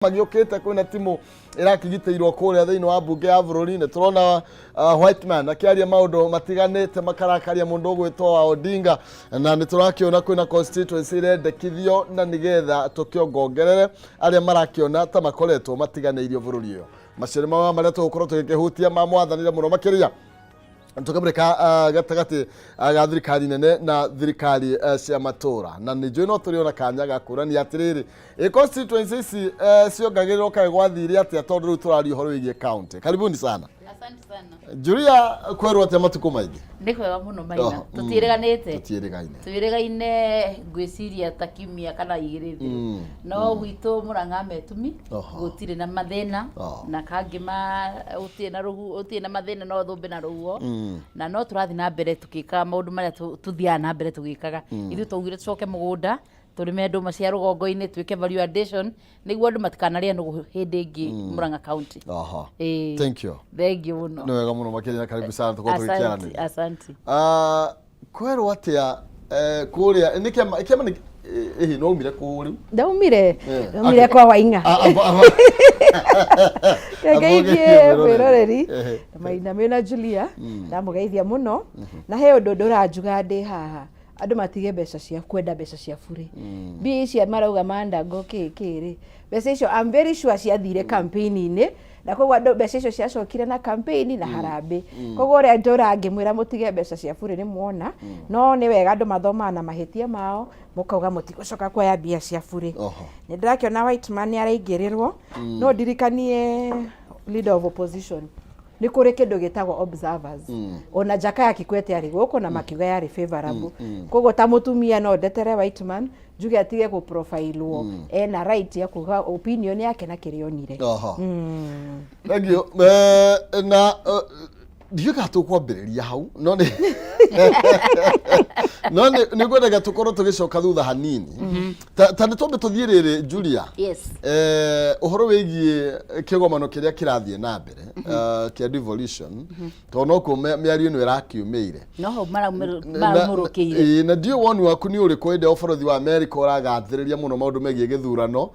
Magĩũkĩte kwĩna timu ĩrakĩgitĩirwo kũrĩa thĩinĩ wa mbunge ya bũrũri. Nĩ tũrona White Man akĩaria maũndũ matiganĩte makarakaria mũndũ ũgwĩtwo wa Odinga, na nĩ tũrakĩona kwĩna constituency irendekithio na nĩgetha tũkĩongongerere arĩa marakĩona ta makoretwo matiganĩirio bũrũri ũyũ. Macio nĩ mawega marĩa tũgũkorwo tũgĩkĩhutia ma mwathanire mũno makĩria tũkamũrĩka gatagatĩ ga thirikari nene na thirikari cia matũra, na nĩ njũĩ no tũrĩ ona kanya ga kũrania atĩrĩrĩ, ĩ constituency ici ciongagĩrĩrwo kaĩ gwathire atĩa, tondũ rĩu tũraria ũhoro wĩgiĩ county. Karibuni sana. Asante sana. Julia, kwerwo atĩa matukũ maingĩ? Nĩ kwega mũno, Maina. Oh. Tũtiĩrĩganĩte. Tũtiĩrĩgaine. Twĩrĩgaine ngwĩciria ta kiumia kana 2 thiru. No gwitũ Mũrang'a Metumi gũtirĩ na mathĩna na kangĩ ma gũtirĩ na rũhu, gũtirĩ na mathĩna, no thũmbĩ na rũhuho, na no tũrathiĩ na mbere tũgĩkaga maũndũ marĩa tũthiaga na mbere tũgĩkaga. Ithuĩ twaugire tũcoke mũgũnda, tũrĩme ndũma cia rũgongo-inĩ, twĩke value addition nĩguo andũ matikanarĩe nũgũ hĩndĩ ĩngĩ Murang'a County. Ĩĩ. Thank you. Thank you mũno. Nĩ wega mũno makĩria na karibu sana tũkorwo Asante, tũgĩkĩaranĩria. asante. Ah, kwerwo atĩa kũrĩa nĩ kĩama kĩama nĩ ĩhĩ no umire kũu rĩu? Ndaumire, ndaumire kwa Waing'a. Ah, Ngeithie mwĩroreri. Mwĩroreri na Maina mena Julia, ndamũgeithia mũno. Na he ũndũ ndũranjuga ndĩ haha, andũ matige mbeca cia kwenda mbeca cia burĩ. Mbia ici marauga mandango kĩ kĩ rĩ, mbeca icio I'm very sure ciathire campaign-inĩ, na koguo andũ mbeca icio ciacokire na campaign na harambĩ. Koguo ũrĩa ndũra ngĩmwĩra mũtige mbeca cia burĩ nĩ muona, no nĩ wega andũ mathomaga na mahĩtia mao, mũkauga mũtigũcoka kuoya mbia cia burĩ. Nĩ ndĩrakĩona White Man nĩ araingĩrĩrwo. No ndirikanie leader of opposition, nĩ kũrĩ kĩndũ gĩtagwo observers. Ona Jakaya Kikwete arĩ gũkũ na makiuga yarĩ favorable. Koguo ta mũtumia no ndetere White Man, njuge atige gũprofilwo, ena right ya kuga opinion yake na kĩrĩa onire. Thank you. Na ndiũĩ kana tũkwambĩrĩria hau, no nĩ ngwendaga tũkorwo tũgĩcoka thutha hanini, ta nĩ twambe tũthiĩ rĩrĩ, Julia. Yes. Ũhoro wĩgiĩ kĩgomano kĩrĩa kĩrathiĩ na mbere kĩa devolution, tondũ nokuo mĩario ĩno ĩrakiumĩire. No hau maraumũrũkĩire. Ĩĩ, na ndiũĩ woni waku nĩ ũrĩkũ hĩndĩ ĩrĩa ũbũrũri wa Amerika ũragathĩrĩria mũno maũndũ megiĩ gĩthurano.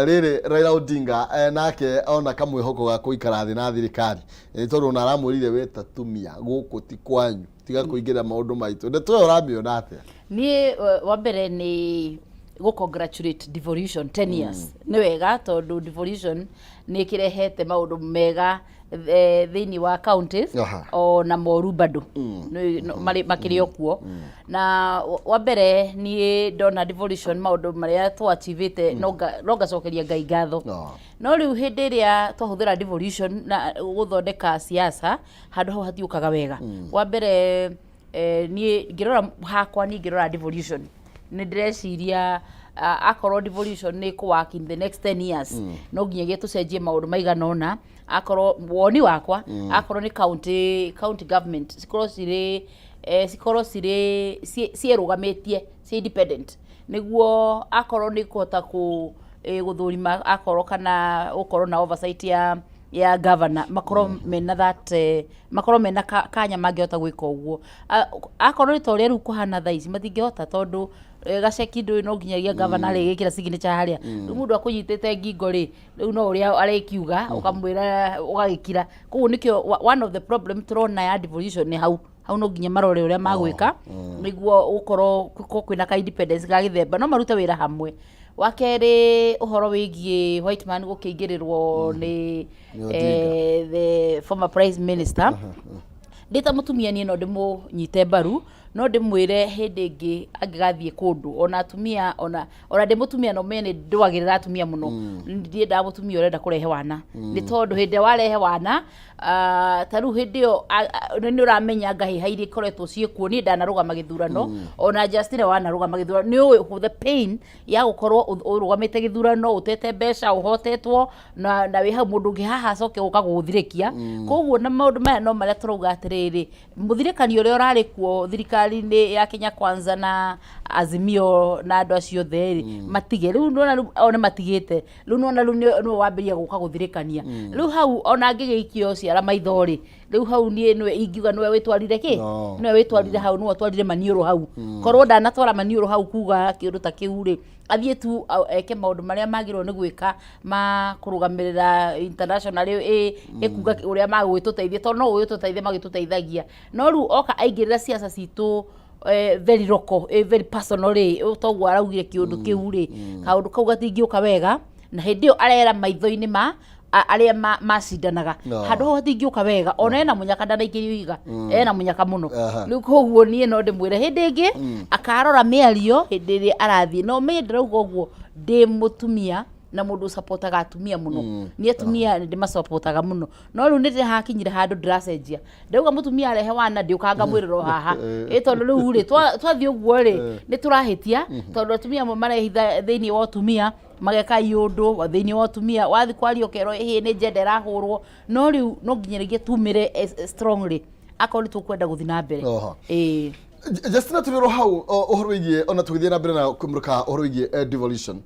Rĩrĩ Raila Odinga nake ona kamwĩhoko ga kũikara thĩ na thirikari, tondũ ona aramwĩrire we tatumia gũkũ ti kwanyu, tiga kũingĩra maũndũ maitũ. Ndeto ĩyo ũramĩona atĩa? Niĩ wa mbere nĩ gũ congratulate devolution 10 years. Nĩ wega tondũ devolution nĩ ĩkĩrehete maũndũ mega thĩinĩ wa counties ona moru bado marĩ makĩrĩ o kuo. Na wa mbere niĩ ndona devolution, maũndũ marĩa twachivĩte, no ngacokeria Ngai ngatho. No rĩu hĩndĩ ĩrĩa twahũthĩra devolution na gũthondeka siasa, handũ hau hatiũkaga wega. Wa mbere niĩ ngĩrora hakwa, niĩ ngĩrora devolution nĩ ndĩreciria akorwo devolution nĩ kũ work in the next 10 years, no nginyagia tũcenjie maũndũ maigana ũna. Akorwo woni wakwa, akorwo nĩ county government cikorwo cirĩ ciĩrũgamĩtie, ci independent, nĩguo akorwo nĩ kũhota kũ gũthũrima, akorwo kana gũkorwo na oversight ya governor, makorwo mena that makorwo mena kanya mangĩhota gwĩka ũguo. Akorwo nĩ ta ũrĩa rĩu kũhana thaa ici, matingĩhota tondũ gaceki ndũĩ no nginyagia governor arĩgĩkĩra signature harĩa. Rĩu mũndũ akũnyitĩte ngingo rĩ, rĩu no ũrĩa arĩkiuga ũkamwĩra ũgagĩkira. Koguo nĩkĩo one of the problem tũrona ya devolution nĩ hau hau. No nginya marore ũrĩa magwĩka nĩguo gũkorwo kwĩna ka independence ga gĩthemba, no marute wĩra hamwe. Wa kerĩ, ũhoro wĩgiĩ White Man gũkĩingĩrĩrwo nĩ Nĩ Odinga. The former prime minister, ndĩ ta mũtumia niĩ no ndĩmũnyite mbaru, no ndĩmwĩre hĩndĩ ĩngĩ angĩgathiĩ kũndũ ona atumia, ona ndĩ mũtumia no menye nĩ ndwagĩrĩra atumia mũno. Ndiendaga mũtumia ũrenda kũrehe wana, nĩ tondũ hĩndĩ ĩrĩa warehe wana, ta rĩu hĩndĩ ĩyo nĩ ũramenya ngahĩha iria ikoretwo ciĩkuo. Niĩ ndanarũgama gĩthurano, ona Justina wanarũgama gĩthurano, nĩ ũĩ the pain ya gũkorwo ũrũgamĩte gĩthurano, ũtete mbeca, ũhotetwo na wĩ hau mũndũ ũngĩ haha acoke gũka gũgũthirĩkia. Koguo na maũndũ maya no marĩa tũrauga atĩrĩrĩ, mũthirĩkani ũrĩa ũrarĩ kuo thirikari-inĩ ya Kenya Kwanza na Azimio na andũ acio othe rĩ, matige rĩu. Nĩwona rĩu o nĩ matigĩte rĩu, nĩwona rĩu nĩwe wambĩrĩria gũka gũthirĩkania rĩu hau, ona angĩgĩikio ciara maitho rĩ, rĩu hau niĩ nĩwe ingiuga nĩwe wĩtwarire kĩ. No. Nĩwe wĩtwarire hau, nĩwe ũtwarire maniũrũ hau. Korwo ndanatwara maniũrũ hau kuga kĩũndũ ta kĩu rĩ, Athiĩ tu eke maũndũ marĩa magĩrĩirwo nĩ gwĩka ma kũrũgamĩrĩra international ĩkuga ũrĩa magũgĩtũteithia, tondũ no gũgĩtũteithia magĩtũteithagia. No rĩu oka aingĩrĩra ciaca citũ very local, very personal rĩ, toguo araugire kĩũndũ kĩu rĩ, kaũndũ kau gatingĩũka wega. Na hĩndĩ ĩyo arera maitho-inĩ ma arĩa macindanaga. No. Handũ hau hatingĩũka wega, ona ena mũnyaka, ndanaikĩrio ihiga, ena mũnyaka mũno. Rĩu koguo niĩ no ndĩmwĩre hĩndĩ ĩngĩ akarora mĩario hĩndĩ ĩrĩa arathiĩ. No mĩ ndĩrauga ũguo ndĩ mũtumia na mũndũ ũcapotaga atumia mũno. Niĩ atumia nĩ ndĩmacapotaga mũno, no rĩu nĩ ndĩrahakinyire handũ ndĩracenjia, ndauga mũtumia arehe wana ndiũkaga ngamwĩrĩra o haha ĩ, tondũ rĩu rĩ twathiĩ ũguo rĩ, nĩ tũrahĩtia, tondũ atumia amwe marehitha thĩinĩ wa ũtumia, mageka iũndũ wa thĩinĩ wa ũtumia. Wathiĩ kwaria ũkerwo ĩhĩ nĩ njenda ĩrahũrwo. No rĩu no nginya rĩngĩ tumĩre strongly akorwo nĩ tũkwenda gũthiĩ na mbere. Ĩĩ. Justina, tũrĩ hau ũhoro wĩgiĩ, ona tũgĩthiĩ na mbere na kũmũrĩka ũhoro wĩgiĩ devolution,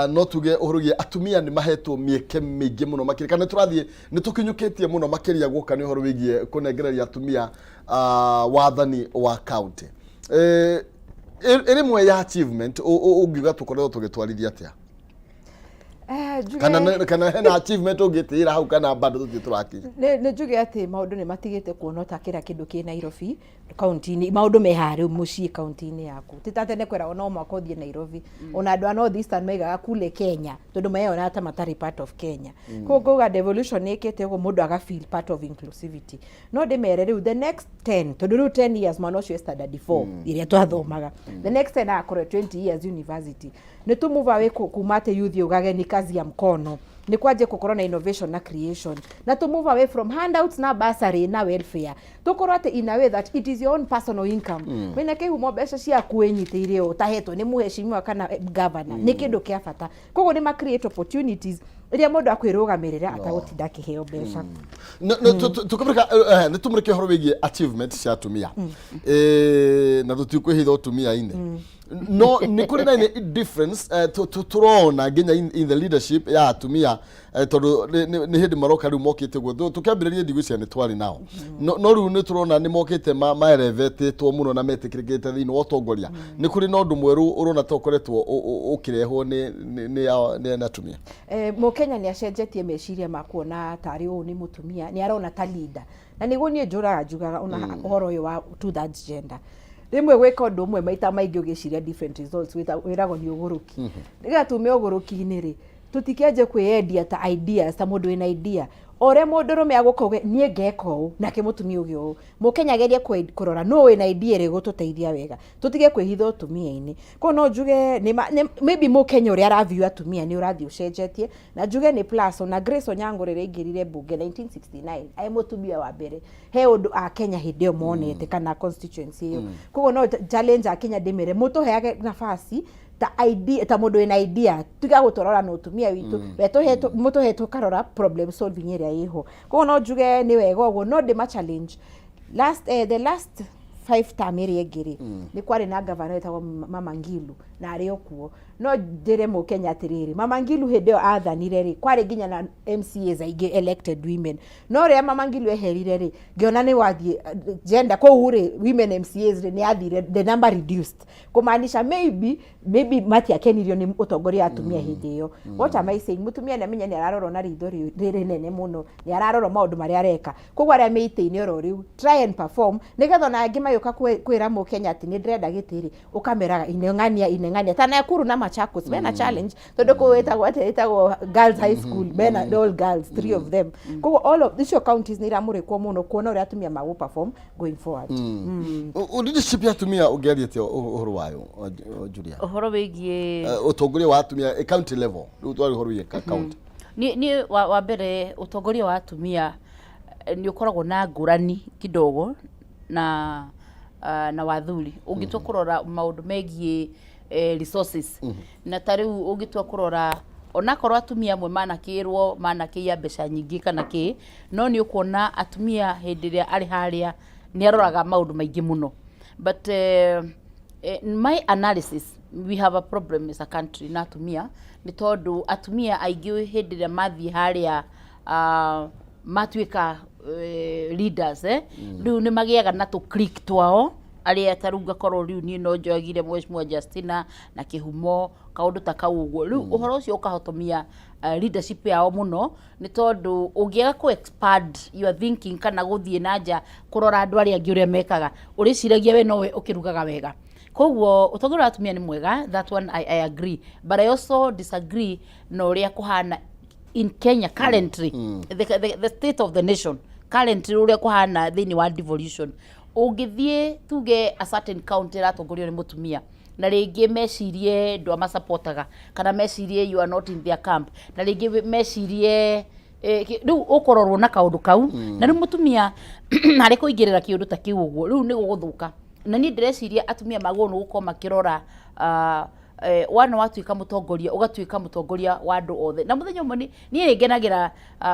no tuge ũhoro wĩgiĩ atumia nĩ mahetwo mĩeke mĩingĩ mũno makĩria, kana nĩ tũrathiĩ nĩ tũkinyũkĩtie mũno makĩria guoka nĩ ũhoro wĩgiĩ kũnengereria atumia wathani wa county. Ĩrĩ ĩmwe ya achievement ũngiuga tũkoretwo tũgĩtwarithia atĩa? Kana kana hena achievement ũngĩtĩĩra hau, kana bado tũtirĩ tũrakinya? Nĩ njuge atĩ maũndũ nĩ matigĩte kuonwo ta kĩrĩa kĩndũ kĩ Nairobi kaunti-inĩ. Maũndũ me haha rĩu mũciĩ kaunti-inĩ yaku, ti ta tene kweragwo no mwaka ũthiĩ Nairobi. Ona andũ a North Eastern maigaga kule Kenya, tondũ meyonaga ta matarĩ part of Kenya. Koguo ngauga devolution nĩ ĩkĩte ũguo mũndũ aga feel part of inclusivity. No ndĩmere rĩu the next 10, tondũ rĩu 10 years mwana ũcio e standard 4 ĩrĩa twathomaga, the next 10 agakorwo 20 years university. Nĩ tũ move away kuma atĩ youth ugage ni kazi ya mkono, nĩ kwanjie gũkorwo na innovation na creation, na to move away from handouts na bursary na welfare, tũkorwo atĩ in a way that it is your own personal income. Wĩna kĩhumo mbeca ciaku wĩnyitĩire, ũtahetwo nĩ mũheshimiwa kana governor, nĩ kĩndũ kĩa bata. Koguo nĩ ma create opportunities iria mũndũ akwĩrũgamĩrĩra atagũtinda akĩheo mbeca. Tũkĩmũrĩka, nĩ tũmũrĩke ũhoro wĩgiĩ achievement cia atumia. Na tũtikwĩhitha ũtumia-inĩ, no nĩ kũrĩ na any difference tũrona nginya in the leadership ya atumia, tondũ nĩ hĩndĩ maroka rĩu mokĩte ũguo. Tũkĩambĩrĩria ndigwĩciria nĩ twarĩ nao, no rĩu nĩ tũrona nĩ mokĩte maerevetĩtwo mũno na metĩkĩrĩkĩte thĩinĩ wa ũtongoria. Nĩ kũrĩ na ũndũ mwerũ ũrona ta ũkoretwo ũkĩrehwo nĩ atumia? Mũkenya nĩ acenjetie meciria ma kuona tarĩ ũũ nĩ mũtumia, nĩ arona ta leader. Na nĩguo niĩ njũraga njugaga ona ũhoro ũyũ wa two thirds gender, rĩmwe gwĩka ũndũ ũmwe maita maingĩ ũgĩciria different results wĩragwo nĩ ũgũrũki. Nĩgetha tume ũgũrũki-inĩ rĩ, tũtikĩanjie kwĩyendia ta ideas, ta mũndũ wĩna idea. O ũrĩa mũndũrũme agũka uge niĩ ngeka ũũ, nake mũtumia uge ũũ, mũkenya agerie kũrora nũ wĩna idea ĩrĩa ĩgũtũteithia wega, tũtige kwĩhitha ũtumia-inĩ. Koguo no njuge maybe mũkenya ũrĩa araview atumia nĩ ũrathiĩ ũcenjetie, na njuge nĩ plus. Ona Grace Onyango rĩrĩa aingĩrire mbunge 1969 arĩ mũtumia wa mbere, he ũndũ akenya hĩndĩ ĩyo monete kana constituency ĩyo. Koguo no challenge akenya ndĩmere mũtũheage nafasi ta idea, ta mũndũ wĩna idea, tiga gũtũrora na ũtumia witũ. We mũtũhe tũkarora problem solving ĩrĩa ĩho. Koguo no njuge nĩ wega ũguo, no ndĩma challenge last the last five term ĩrĩa ĩngĩ rĩ, nĩ kwarĩ na gavana wĩtagwo Mama Ngilu na arĩ o kuo. No njĩre mũkenya atĩrĩrĩ, Mama Ngilu hĩndĩ ĩyo athanire rĩ, kwarĩ nginya na MCAs aingĩ elected women. No rĩrĩa Mama Ngilu eherire rĩ, ngĩona nĩ wathiĩ gender kũu rĩ, women MCAs rĩ, nĩ yathire, the number reduced, kumaanisha maybe matiakenirio nĩ ũtongoria wa atumia hĩndĩ ĩyo. What am I saying? Mũtumia nĩ amenye nĩ ararorwo na ritho rĩnene mũno, nĩ ararorwo maũndũ marĩa areka. Koguo arĩa me itĩ-inĩ oro rĩu, try and perform, nĩgetha ona angĩ magĩũka kwĩra mũkenya atĩ nĩ ndĩrenda gĩtĩ rĩ, ũkameraga ineng'ania ineng'ania. Ta Nakuru na Machakos mena challenge, tondũ kũu ĩtagwo atĩa, ĩtagwo girls high school, mena all girls, three of them. Koguo all of icio counties nĩ iramũrĩkwo mũno kuona ũrĩa atumia magũ perform going forward. Leadership ya atumia ũngĩaria atĩa ũhoro wayo, Julia? Ũhoro wĩgiĩ Ũtongoria wa atumia county level, rĩu twarĩ ũhoro wĩgiĩ county. Niĩ wa mbere, ũtongoria wa atumia nĩ ũkoragwo na ngũrani kidogo na wathuri, ũngĩtua kũrora maũndũ megiĩ resources. Na ta rĩu ũngĩtua kũrora, onakorwo atumia amwe manakĩrwo manakĩiya mbeca nyingĩ kana kĩ, no nĩ ũkuona atumia hĩndĩ ĩrĩa arĩ harĩa nĩ aroraga maũndũ maingĩ mũno. But my analysis, we have a problem as a country na atumia, nĩ tondũ atumia aingĩ hĩndĩ ĩrĩa mathiĩ harĩa matuĩka leaders, rĩu nĩ magĩaga na tũ clique twao. Arĩa ta rĩu ngakorwo rĩu niĩ no njoyagire Mheshimiwa Justina na kĩhumo, kaũndũ ta kau ũguo. Rĩu ũhoro ũcio ũkahotomia leadership yao mũno, nĩ tondũ ũngĩaga kũ expand your thinking kana gũthiĩ na nja kũrora andũ arĩa angĩ ũrĩa mekaga, ũrĩciragia we nowe ũkĩrugaga wega. Koguo ũtongoria wa atumia nĩ mwega, that one I agree, but I also disagree na ũrĩa kũhana in Kenya currently, the state of the nation currently, ũrĩa kũhana thĩinĩ wa devolution. Ũngĩthiĩ tuge a certain county ĩratongorio nĩ mũtumia, na rĩngĩ mecirie ndwamasapotaga, kana mecirie you are not in their camp, na rĩngĩ mecirie rĩu ũkũrorwo na kaũndũ kau, na rĩu mũtumia harĩ kũingĩrĩra kĩũndũ ta kĩu ũguo, rĩu nĩ gũgũthũka. Na niĩ ndĩreciria atumia magĩrĩirwo nĩ gũkorwo makĩrora wana watuĩka mũtongoria, ũgatuĩka mũtongoria wa andũ othe. Na mũthenya ũmwe niĩ nĩ ngenagĩra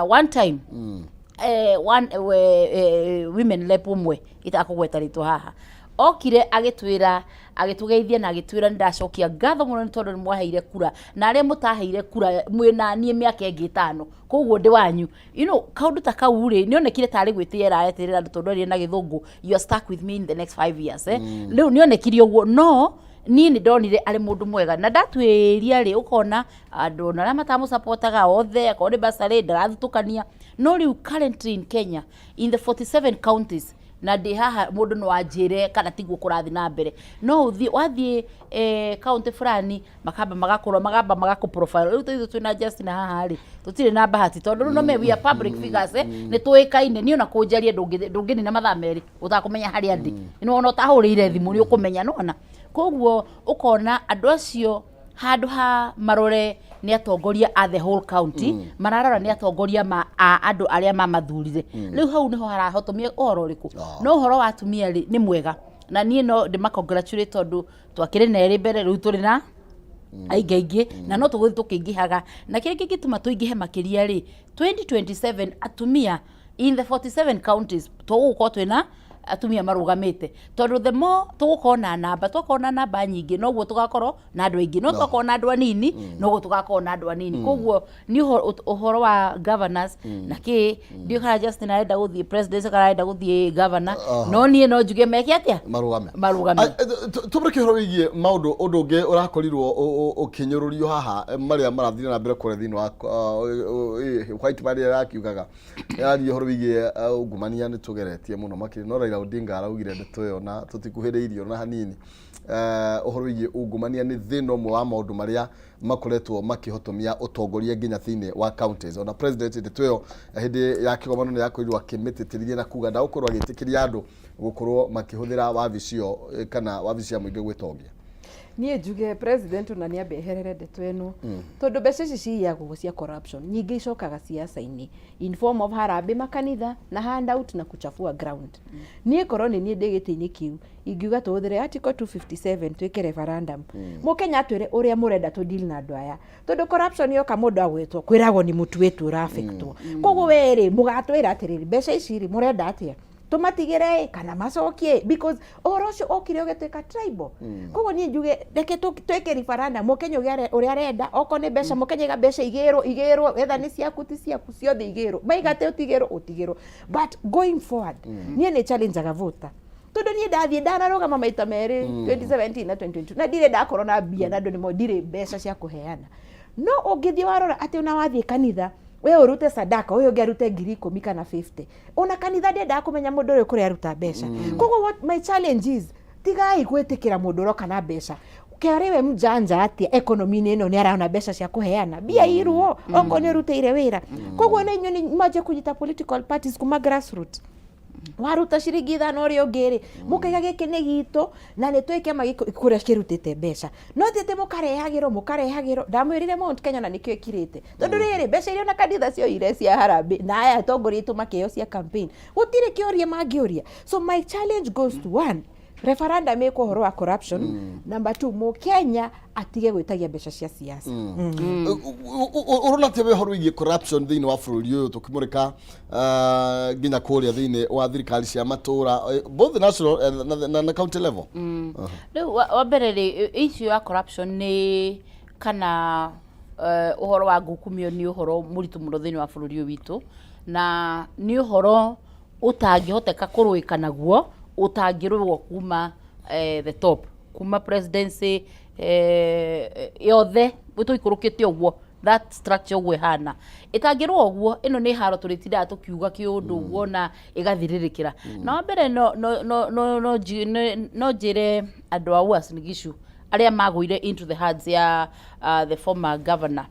one time one women rep ũmwe itakũgweta rĩtwa haha okire agĩtwĩra, agĩtũgeithia na agĩtwĩra, "Nĩ ndacokia ngatho mũno nĩ tondũ nĩ mwaheire kura, na arĩa mũtaheire kura mwĩna niĩ mĩaka ĩngĩ 5, koguo ndĩ wanyu." Kaũndũ ta kau rĩ, nĩonekire tarĩ gwĩtĩera aretĩrĩra andũ, tondũ arire na Gĩthũngũ, "You are stuck with me in the next 5 years." Rĩu nĩonekire ũguo, no niĩ nĩ ndonire arĩ mũndũ mwega, na ndatuĩria rĩ, ũkona andũ ona arĩa matamũsapotaga othe, akorwo nĩ basarĩ ndarathutũkania. No rĩu currently in Kenya, in the 47 counties, na ndĩ haha mũndũ no anjĩre kana tiguo kũrathiĩ na mbere, no ũthiĩ wathiĩ county fulani, makamba magakũrora, makamba magakũ profile. Rĩu ithuĩ twĩna Justin haha rĩ, tũtirĩ na bahati, tondũ rĩu no me we are public figures, nĩ tũĩkaine. Niĩ ona kũnjaria ndũngĩnina mathaa 2 ũtakũmenya harĩa ndĩ. Nĩ wona ũtahũrĩire thimũ nĩ ũkũmenya nona. Koguo ũkona andũ acio, handũ ha marore nĩ atongoria a the whole county, mararora nĩ atongoria ma a andũ arĩa mamathurire. Rĩu hau nĩho harahotomia ũhoro ũrĩkũ. No ũhoro wa atumia rĩ, nĩ mwega, na niĩ no ndĩma congratulate, tondũ twakĩrĩ na erĩ mbere, rĩu tũrĩ na aingĩ aingĩ, na no tũgũthiĩ tũkĩingĩhaga. Na kĩrĩa kĩngĩtũma tũingĩhe makĩria rĩ, 2027 atumia in the 47 counties tũgũkorwo twĩna atumia marũgamĩte, tondũ the more tũgũkorwo na namba, twakorwo na namba nyingĩ, noguo tũgakorwo na andũ aingĩ, no twakorwo na andũ anini, noguo tũgakorwo na andũ anini. Koguo nĩ ũhoro wa governors na kĩ, ndiũ kana Justin arenda gũthiĩ presidency kana arenda gũthiĩ governor, no niĩ no njuge meke atĩa? Marũgame. Marũgame. Tũmũrĩke ũhoro wĩgiĩ maũndũ, ũndũ ũngĩ ũrakorirwo ũkĩnyũrũrio haha, marĩa marathire na mbere kũrĩa thĩinĩ wa White Man ĩrakiugaga yaria ũhoro wĩgiĩ ungumania. Nĩ tũgeretie mũno makĩria, no Raila Odinga araugire ndeto ĩyo na tũtikuhĩrĩirie ona hanini. Ũhoro wĩgiĩ ungumania nĩ thĩna ũmwe wa maũndũ marĩa makoretwo makĩhotomia ũtongoria nginya thĩinĩ wa counties. Ona president ndeto ĩyo hĩndĩ ya kĩgomano nĩ yakorirwo akĩmĩtĩtĩrithia na kuga ndagũkorwo agĩtĩkĩria andũ gũkorwo makĩhũthĩra wabici ĩyo kana wabici ya mũingĩ gwĩtongia. Niĩ njuge president ona nĩ ambe eherere ndeto ĩno, tondũ mbeca ici ciyagwo cia corruption nyingĩ icokaga siasa-inĩ in form of harambee makanitha na handout na kuchafua ground. Niĩ korwo nĩ niĩ ndĩ gĩtĩ-inĩ kĩu, ingiuga tũhũthĩre article 257, twĩke referendum, mũkenya atwĩre ũrĩa mũrenda tũ deal na andũ aya, tondũ corruption yoka mũndũ agwĩtwo kwĩragwo nĩ mũtu wĩtu ũrafektwo. Koguo we rĩ, mũgatwĩra atĩrĩrĩ, mbeca ici rĩ, mũrenda atĩa, tũmatigĩre kana macokie? Because ũhoro ũcio okire ũgĩtuĩka tribal. Koguo niĩ njuge reke twĩke referendum, mũkenya ũrĩa ũrĩa arenda, okorwo nĩ mbeca, mũkenya iga mbeca igĩrwo igĩrwo, wetha nĩ ciaku ti ciaku, ciothe igĩrwo, maiga atĩ ũtigĩrwo ũtigĩrwo. But going forward, niĩ nĩ challengeaga voter, tondũ niĩ ndathiĩ ndanarũgama maita merĩ, 2017 na 2022, na ndirĩ ndakorwo na mbia, na andũ nĩmo ndirĩ mbeca cia kũheana. No ũngĩthiĩ warora atĩ ona wathiĩ kanitha, we ũrute sadaka, ũyũ ũngĩ arute 10,000 kana 50, ona kanitha ndiendaga kũmenya mũndũ ũrĩa kũrĩa aruta mbeca. Koguo what my challenge is, tigai gwĩtĩkĩra mũndũ ũroka na mbeca kĩarĩ we mjanja atĩa economy-inĩ ĩno, nĩ arona mbeca cia kũheana mbia irwo okorwo nĩ ũrutĩire wĩra. Koguo na inyuĩ nĩ mwanjie kũnyita political parties kuma grassroots, waruta ciringi 5 ũrĩa ũngĩ rĩ, mũkaiga gĩkĩ nĩ gitũ na nĩ twĩ kĩama kũrĩa kĩrutĩte mbeca, no ti atĩ mũkarehagĩrwo mũkarehagĩrwo. Ndamwĩrire Mount Kenya na nĩkĩo ĩkirĩte, tondũ rĩrĩ mbeca iria ona kanitha cioire cia harambee na aya atongoria aitũ makĩheo cia campaign, gũtirĩ kĩũria mangĩũria. So my challenge goes to one, referendum ĩkwo ũhoro wa corruption. Number two, mũkenya atige gwĩtagia mbeca cia siasa. Ũrona atĩa we ũhoro wĩgiĩ corruption thĩinĩ wa bũrũri ũyũ, tũkĩmũrĩka nginya kũrĩa thĩinĩ wa thirikari cia matũra, both national na county level? Rĩu wa mbere rĩ, issue ya corruption nĩ kana ũhoro wa ngukumio nĩ ũhoro mũritũ mũno thĩinĩ wa bũrũri ũyũ witũ, na nĩ ũhoro ũtangĩhoteka kũrũĩka naguo. Ũtangĩrũo kuma the top, kuma presidency yothe tũikũrũkĩte ũguo, that structure ũguo ĩhana ĩtangĩrũa ũguo. Ĩno nĩ haro tũrĩtindaga tũkiuga kĩũndũ ũguo na ĩgathirĩrĩkĩra. Na wa mbere no njĩre andũ a Uasin Gishu arĩa magũire into the hands ya the former governor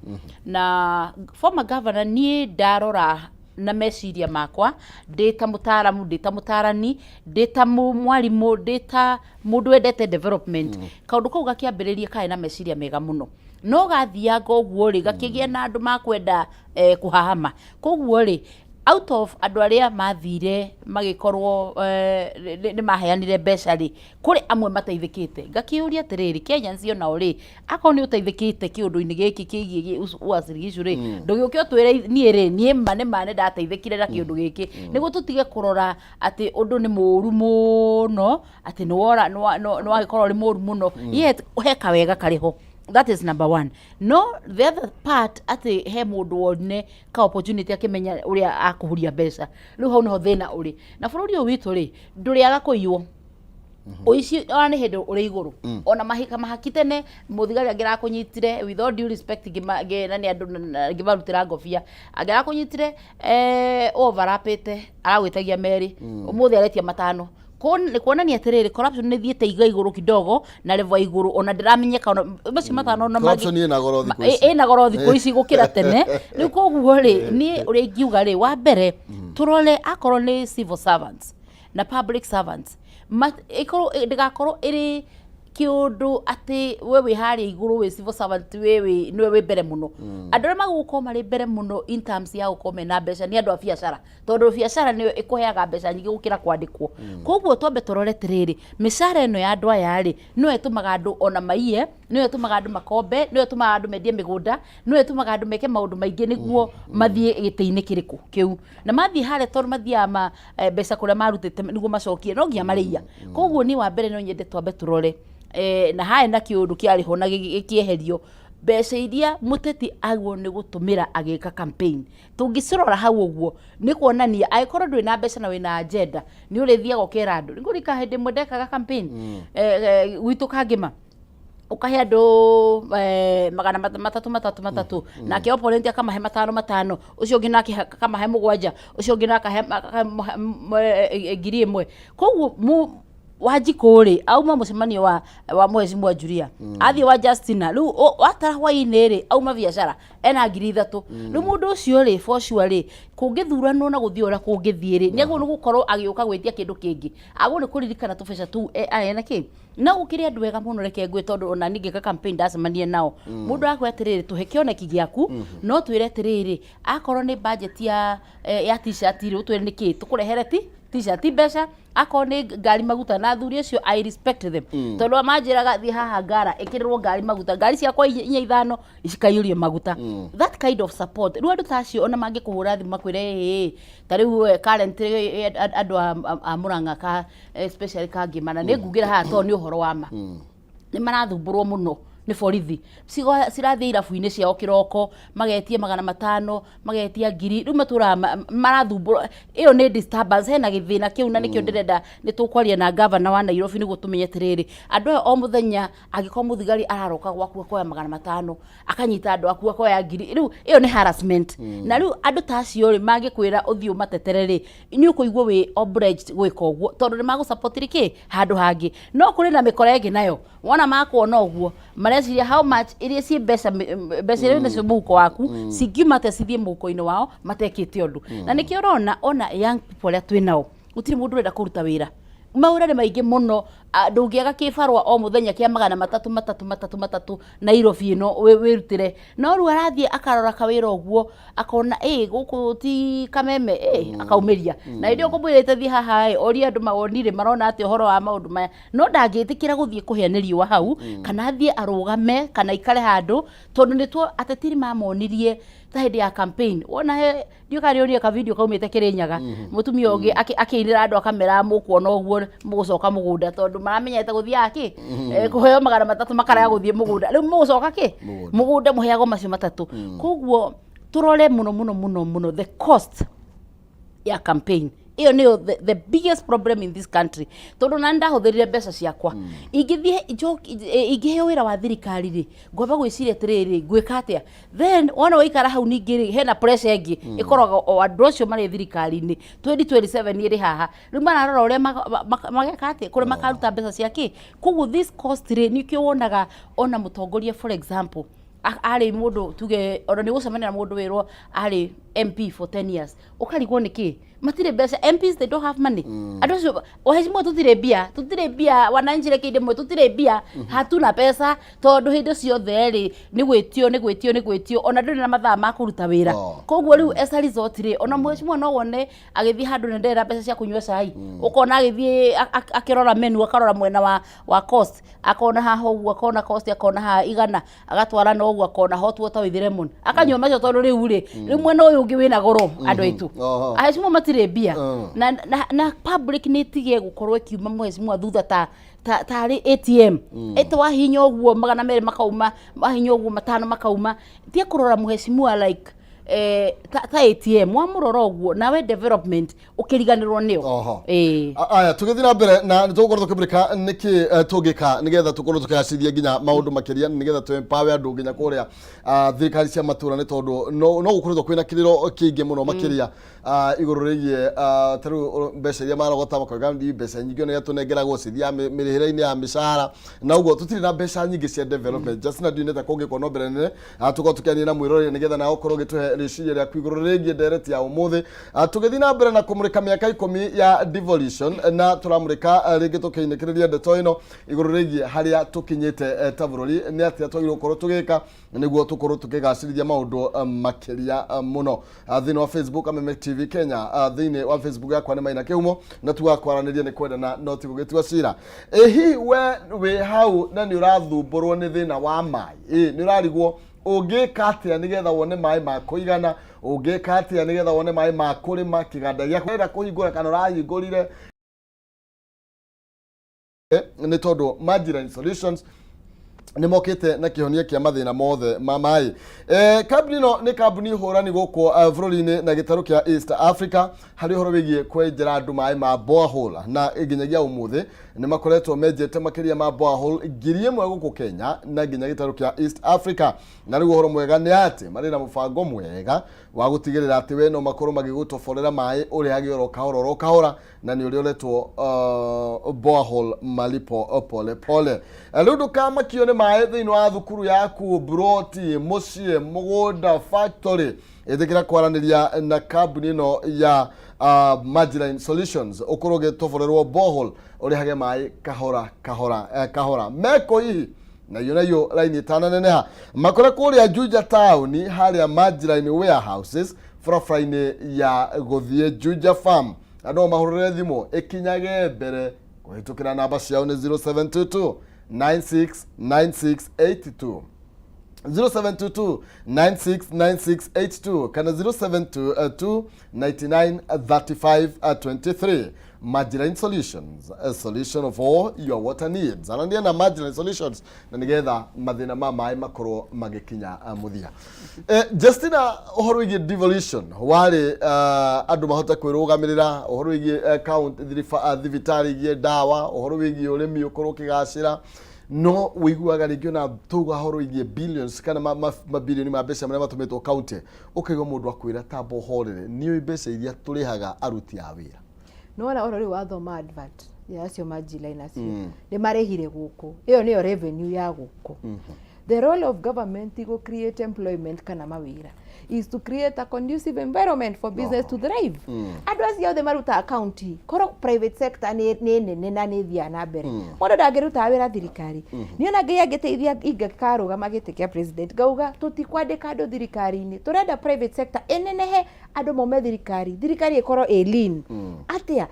na former governor, niĩ ndarora na meciria makwa, ndĩ ta mũtaaramu, ndĩ ta mũtaarani, ndĩ ta mwarimũ, ndĩ ta mũndũ wendete development, kaũndũ kau gakĩambĩrĩria karĩ na meciria mega mũno, no gathianga ũguo rĩ, gakĩgĩa na andũ makwenda kũhahama. Koguo rĩ, out of andũ arĩa mathire magĩkorwo nĩ maheanire mbeca rĩ, kũrĩ amwe mateithĩkĩte. Ngakĩũria atĩrĩrĩ, Kenyans onao rĩ, akorwo nĩ ũteithĩkĩte kĩũndũ-inĩ gĩkĩ kĩgiĩ Uasin Gishu rĩ, ndũgĩũke ũtwĩre niĩ rĩ, niĩ ma nĩ ma nĩ ndateithĩkire na kĩũndũ gĩkĩ, nĩguo tũtige kũrora atĩ ũndũ nĩ mũũru mũno, atĩ nĩ wora nĩ wagĩkorwo ũrĩ mũũru mũno, yet he kawega karĩ ho. That is number one. No the other part, atĩ he mũndũ wonire ka opportunity akĩmenya ũrĩa akũhuria mbeca. Rĩu hau nĩho thĩna ũrĩ. Na bũrũri ũyũ witũ rĩ, ndũrĩaga kũiywo. Ũici ona nĩ hĩndĩ ũrĩ igũrũ, ona mahika mahaki tene mũthigari angĩrakũnyitire, with all due respect, na nĩ andũ ngĩmarutĩra ngobia, angĩrakũnyitire overlapĩte, aragwĩtagia merĩ, ũmũthĩ aretia matano. Nĩ kuonania atĩrĩrĩ, corruption nĩ thiĩte iga igũrũ kidogo na level ya igũrũ, ona ndĩramenyeka ona macio matano ona Corruption ĩna goro thikũ ici. Ĩna goro thikũ ici gũkĩra tene. Rĩu koguo rĩ, niĩ ũrĩa ingiuga rĩ, wa mbere tũrore akorwo nĩ civil servants na public servants, ĩkorwo ndĩgakorwo ĩrĩ kĩũndũ atĩ we wĩ harĩa igũrũ, wĩ civil servant, we wĩ nĩwe wĩ mbere mũno. Andũ arĩa magũkorwo marĩ mbere mũno in terms ya gũkorwo mena mbeca nĩ andũ a biacara, tondũ biacara nĩyo ĩkũheaga mbeca nyingĩ gũkĩra kwandĩkwo. Koguo twambe tũrore atĩrĩrĩ, mĩcara ĩno ya andũ aya rĩ, nĩyo ĩtũmaga andũ ona maiye, nĩyo ĩtũmaga andũ makombe, nĩyo ĩtũmaga andũ mendie mĩgũnda, nĩyo ĩtũmaga andũ meke maũndũ maingĩ nĩguo mathiĩ gĩtĩ-inĩ kĩrĩkũ kĩu. Na mathiĩ harĩa, tondũ mathiaga ma mbeca kũrĩa marutĩte nĩguo macokie, no nginya marĩiya. Koguo niĩ wa mbere no nyende twambe tũrore na harĩ na kĩũndũ kĩarĩ ho na gĩkĩeherio, mbeca iria mũteti agwo nĩ gũtũmĩra agĩka campaign. Tũngĩcirora hau ũguo, nĩ kuonania angĩkorwo ndũrĩ na mbeca na wĩna agenda, nĩ ũrĩthiaga ũkera andũ. Nĩ ngũririkana hĩndĩ ĩmwe ndekaga campaign gwitũ Kangĩma, ũkahe andũ magana matatũ matatũ matatũ, nake opponent akamahe matano matano, ũcio ũngĩ nake akamahe mũgwanja, ũcio ũngĩ nake akahe 1000. Koguo Wanjikũ rĩ, auma mũcemanio wa Mheshimiwa Julia, athiĩ wa Justina, rĩu watara hwainĩ rĩ, auma biacara ena 3000. Rĩu mũndũ ũcio rĩ, for sure rĩ, kũngĩthuranwo na gũthiĩ ũrĩa kũngĩthiĩ rĩ, nĩ agĩrĩirwo nĩ gũkorwo agĩũka gwĩtia kĩndũ kĩngĩ, agĩrĩirwo nĩ kũririkana tũbeca tũu arĩ na kĩ. No gũkĩrĩ andũ ega mũno, reke ngwĩ, tondũ ona niĩ ngĩka campaign ndacemania nao, mũndũ akwĩra atĩrĩrĩ, tũhe kĩoneki gĩaku, no twĩre atĩrĩrĩ, akorwo nĩ budget ya T-shirt rĩ, ũtwĩre nĩkĩ tũkũrehere, ti T-shirt mbeca, akorwo nĩ ngari maguta. Na athuri acio, I respect them, tondũ manjĩraga thiĩ haha ngara ĩkĩrĩrwo ngari maguta, ngari ciakwa inya inya ithano cikaiyũrio maguta. That kind of support, rĩu andũ ta acio ona mangĩkũhũra thimũ makwĩre ĩĩ, ta rĩu current andũ a Murang'a ka especially Kangĩma, na nĩ ngugĩra haha tondũ nĩ ũhoro wa ma, nĩ marathumbũrwo mũno nĩ borithi. Cirathiĩ irabu-inĩ ciao kĩroko, magetia 500, magetia 1000. Rĩu matũraga marathumbũrwo. Ĩyo nĩ disturbance, hena gĩthĩna kĩu, na nĩkĩo ndĩrenda nĩ tũkwaria na gavana wa Nairobi nĩguo tũmenye atĩrĩrĩ, andũ aya o mũthenya, angĩkorwo mũthigari araroka gwaku akoya 500, akanyita andũ aku akoya 1000, rĩu ĩyo nĩ harassment. Na rĩu andũ ta acio rĩ, mangĩkwĩra ũthiĩ ũmatetere rĩ, nĩ ũkũigua wĩ obliged gwĩka ũguo, tondũ nĩ magũsupport kĩ handũ hangĩ. No kũrĩ na mĩkora ĩngĩ nayo, wona makuona ũguo mareciria how much iria ciĩ mbeca, mbeca iria nacio mũhuko waku cingiuma atĩa cithiĩ mũhuko-inĩ wao matekĩte ũndũ. Na nĩkĩo ũrona ona young people arĩa twĩ nao, gũtirĩ mũndũ ũrenda kũruta wĩra. Mawĩra nĩ maingĩ mũno. Ndũngĩaga kĩbarũa o mũthenya kĩa 300 matatũ matatũ matatũ Nairobi ĩno wĩrutĩre. No rĩu arathiĩ akarora kawĩra ũguo, akona ĩ gũkũ ti kameme ĩ, akaumĩria. Na hĩndĩ ĩyo kũmwĩrĩte thiĩ haha ĩ, orie andũ mawoni rĩ, marona atĩa ũhoro wa maũndũ maya, no ndangĩtĩkĩra gũthiĩ kũhĩa nĩ riũa hau, kana athiĩ arũgame, kana aikare handũ, tondũ nĩ tuo ateti nĩ mamonirie ta hĩndĩ ya campaign. Wona he ndiũĩ kana nĩũrire ka video kaumĩte Kĩrĩnyaga, mũtumia ũngĩ akĩinĩra andũ akamera, mũkuona ũguo mũgũcoka mũgũnda, tondũ maramenyete gũthiaga kĩ kũheo 300 makarega gũthiĩ mũgũnda. Rĩu mũgũcoka kĩ Mũgũnda. Mũgũnda mũheagwo macio matatũ. Koguo tũrore mũno mũno mũno mũno the cost ya campaign. Ĩyo nĩyo the biggest problem in this country, tondũ na ndahũthĩrire mbeca ciakwa. Ingĩthiĩ ingĩheo wĩra wa thirikari rĩ, ngwamba gwĩciria atĩrĩrĩ, ngwĩka atĩa? Then wona waikara hau ningĩ rĩ, hena pressure ĩngĩ ĩkoragwo o andũ acio marĩ thirikari-inĩ. 2027 ĩrĩ haha, rĩu mararora ũrĩa mageka atĩa, kũrĩa makaruta mbeca cia kĩ. Koguo this cost rĩ, nĩkĩo wonaga ona mũtongoria, for example, arĩ mũndũ tuge ona nĩ gũcemania na mũndũ wĩrwo arĩ MP for 10 years, ũkarigwo nĩkĩ matirĩ mbeca. MPs, they don't have money. Andũ acio, waheshimiwa, tũtirĩ mbia, tũtirĩ mbia. Wananchi, reke ndĩmwe, tũtirĩ mbia, hatuna pesa, tondũ hĩndĩ ciothe rĩ, nĩ gwĩtio, nĩ gwĩtio, nĩ gwĩtio, ona ndũrĩ na mathaa ma kũruta wĩra. Koguo rĩu as a result rĩ, ona mheshimiwa no wone agĩthiĩ handũ na ndarĩ na mbeca cia kũnyua cai, ũkona agĩthiĩ akĩrora menu, akarora mwena wa cost, akona haha ũguo, akona cost, akona haha 100, agatwara na ũguo, akona hot water with lemon, akanyua macio, tondũ rĩu rĩ, rĩu mwena ũyũ ũngĩ wĩna goro. Andũ aitũ, aheshimiwa matirĩ mbia. Na public nĩ ĩtige gũkorwo ĩkiuma mheshimiwa thutha ta tarĩ ATM, ĩtĩ wahinya ũguo 200 makauma, wahinya ũguo 5 makauma. Tia kũrora mheshimiwa like ta ATM, wamũrora ũguo nawe development ũkĩriganĩrwo nĩyo. Ĩĩ. Aya, tũgĩthiĩ na mbere na nĩ tũgũkorwo tũkĩmũrĩka nĩkĩ tũngĩka nĩgetha tũkorwo tũkĩgacĩrithia nginya maũndũ makĩria, nĩgetha tũ empower andũ nginya kũrĩa thirikari cia matũra, nĩ tondũ no gũkoretwo kwĩna kĩrĩro kĩingĩ mũno makĩria igũrũ rĩgiĩ ta rĩu mbeca iria marogota, makoiga ndi mbeca nyingĩ ona iria tũnengeragwo cithiaga mĩrĩhĩre-inĩ ya mĩcara, na ũguo tũtirĩ na mbeca nyingĩ cia development. Just na ndiũĩ ta kũngĩkorwo na mbere nene, tũkorwo tũkĩaria na mwĩroreri nĩgetha nawe ũkorwo ũgĩtũhe rĩciria rĩaku igũrũ rĩgiĩ ndereti ya ũmũthĩ. Tũgĩthiĩ na mbere na kũmũrĩka mĩaka 10 ya devolution, na tũramũrĩka rĩngĩ tũkĩinĩkĩrĩria ndeto ĩno igũrũ rĩgiĩ harĩa tũkinyĩte ta bũrũri, nĩ atĩa twagĩrĩirwo gũkorwo tũgĩka nĩguo tũkorwo tũkĩgacĩrithia maũndũ makĩria mũno. Thĩinĩ wa Facebook, Ameme TV Kenya, thĩinĩ wa Facebook yakwa nĩ Maina Kĩhumo, na tuga kwaranĩria nĩ kwendana no ti gũgĩtua cira. Ĩ hihi we wĩ hau na nĩ ũrathumbũrwo nĩ thĩna wa maĩ? Ĩ nĩ ũrarigwo ũngĩka atĩa nĩgetha wone maĩ ma kũigana? Ũngĩka atĩa nĩgetha wone maĩ ma kũrĩma kĩganda gĩaku ũrenda kũhingũra kana ũrahingũrire? Nĩ tondũ Magiline Solutions nĩ mokĩte na kĩhonia kĩa mathĩna mothe ma maĩ. Kambuni ĩno nĩ kambuni hũrani gũkũ bũrũri-inĩ na gĩtarũ kĩa East Africa harĩ ũhoro wĩgiĩ kwenjera andũ maĩ ma borehole, na nginyagia ũmũthĩ nĩ makoretwo menjete makĩria ma borehole 1000 gũkũ Kenya na nginya gĩtarũ kĩa East Africa. Na rĩu ũhoro mwega nĩ atĩ marĩ na mũbango mwega wa gũtigĩrĩra atĩ we no makorwo magĩgũtoborera maĩ ũrĩhage oro kahora oro kahora, na nĩ ũrĩa ũretwo borehole malipo pole pole. Rĩu ndũkamakio nĩ maĩ thĩinĩ wa thukuru yaku, mburoti, mũciĩ, mũgũnda, factory. Ĩtĩkĩra kwaranĩria na kambuni ĩno ya Magiline Solutions, ũkorwo ũgĩtoborerwo borehole, ũrĩhage maĩ kahora kahora, kahora meko hihi na iyo raini ĩtananeneha. Makore kũrĩa Juja town, harĩa Magiline warehouses, barabara-inĩ ya gũthiĩ Juja Farm, na no mahũrĩre thimũ ĩkinyage mbere kũhĩtũkĩra namba ciao nĩ 0722 969682, 0722 969682 kana 0722 99 35 23. Magiline Solutions, a solution of all your water needs. Arania na Magiline Solutions na nigetha mathĩna ma maĩ makorwo magĩkinya mũthia. Justina, ũhoro wĩgiĩ devolution warĩ andũ mahote kwĩrũgamĩrĩra, ũhoro wĩgiĩ county thibitarĩ igie ndawa, ũhoro wĩgiĩ ũrĩmi ũkorwo ũkĩgacĩra, no wĩiguaga rĩngĩ ona tauga ũhoro wĩgiĩ billions kana mabilioni ma mbeca marĩa matũmĩtwo county, ũkaigua mũndũ akwĩra tamba ũhorere, nĩũĩ mbeca iria tũrĩhaga aruti a wĩra. Nĩwona ũhoro rĩu wathoma advert ya acio Magiline acio nĩ marĩhire gũkũ, ĩyo nĩyo revenue ya gũkũ. The role of government go create employment kana mawĩra is to create a conducive environment for business to thrive. Andũ acio othe marutaga county, korwo private sector nĩ nene na nĩ thiaga na mbere, mũndũ ndangĩrutaga wĩra thirikari. Niĩ ona Ngai angĩteithia, ingĩkarũgama gĩtĩ kĩa president, ngauga tũtikwandĩka andũ thirikari-inĩ, tũrenda private sector ĩnenehe, andũ maume thirikari, thirikari ĩkorwo ĩ lean. Atĩa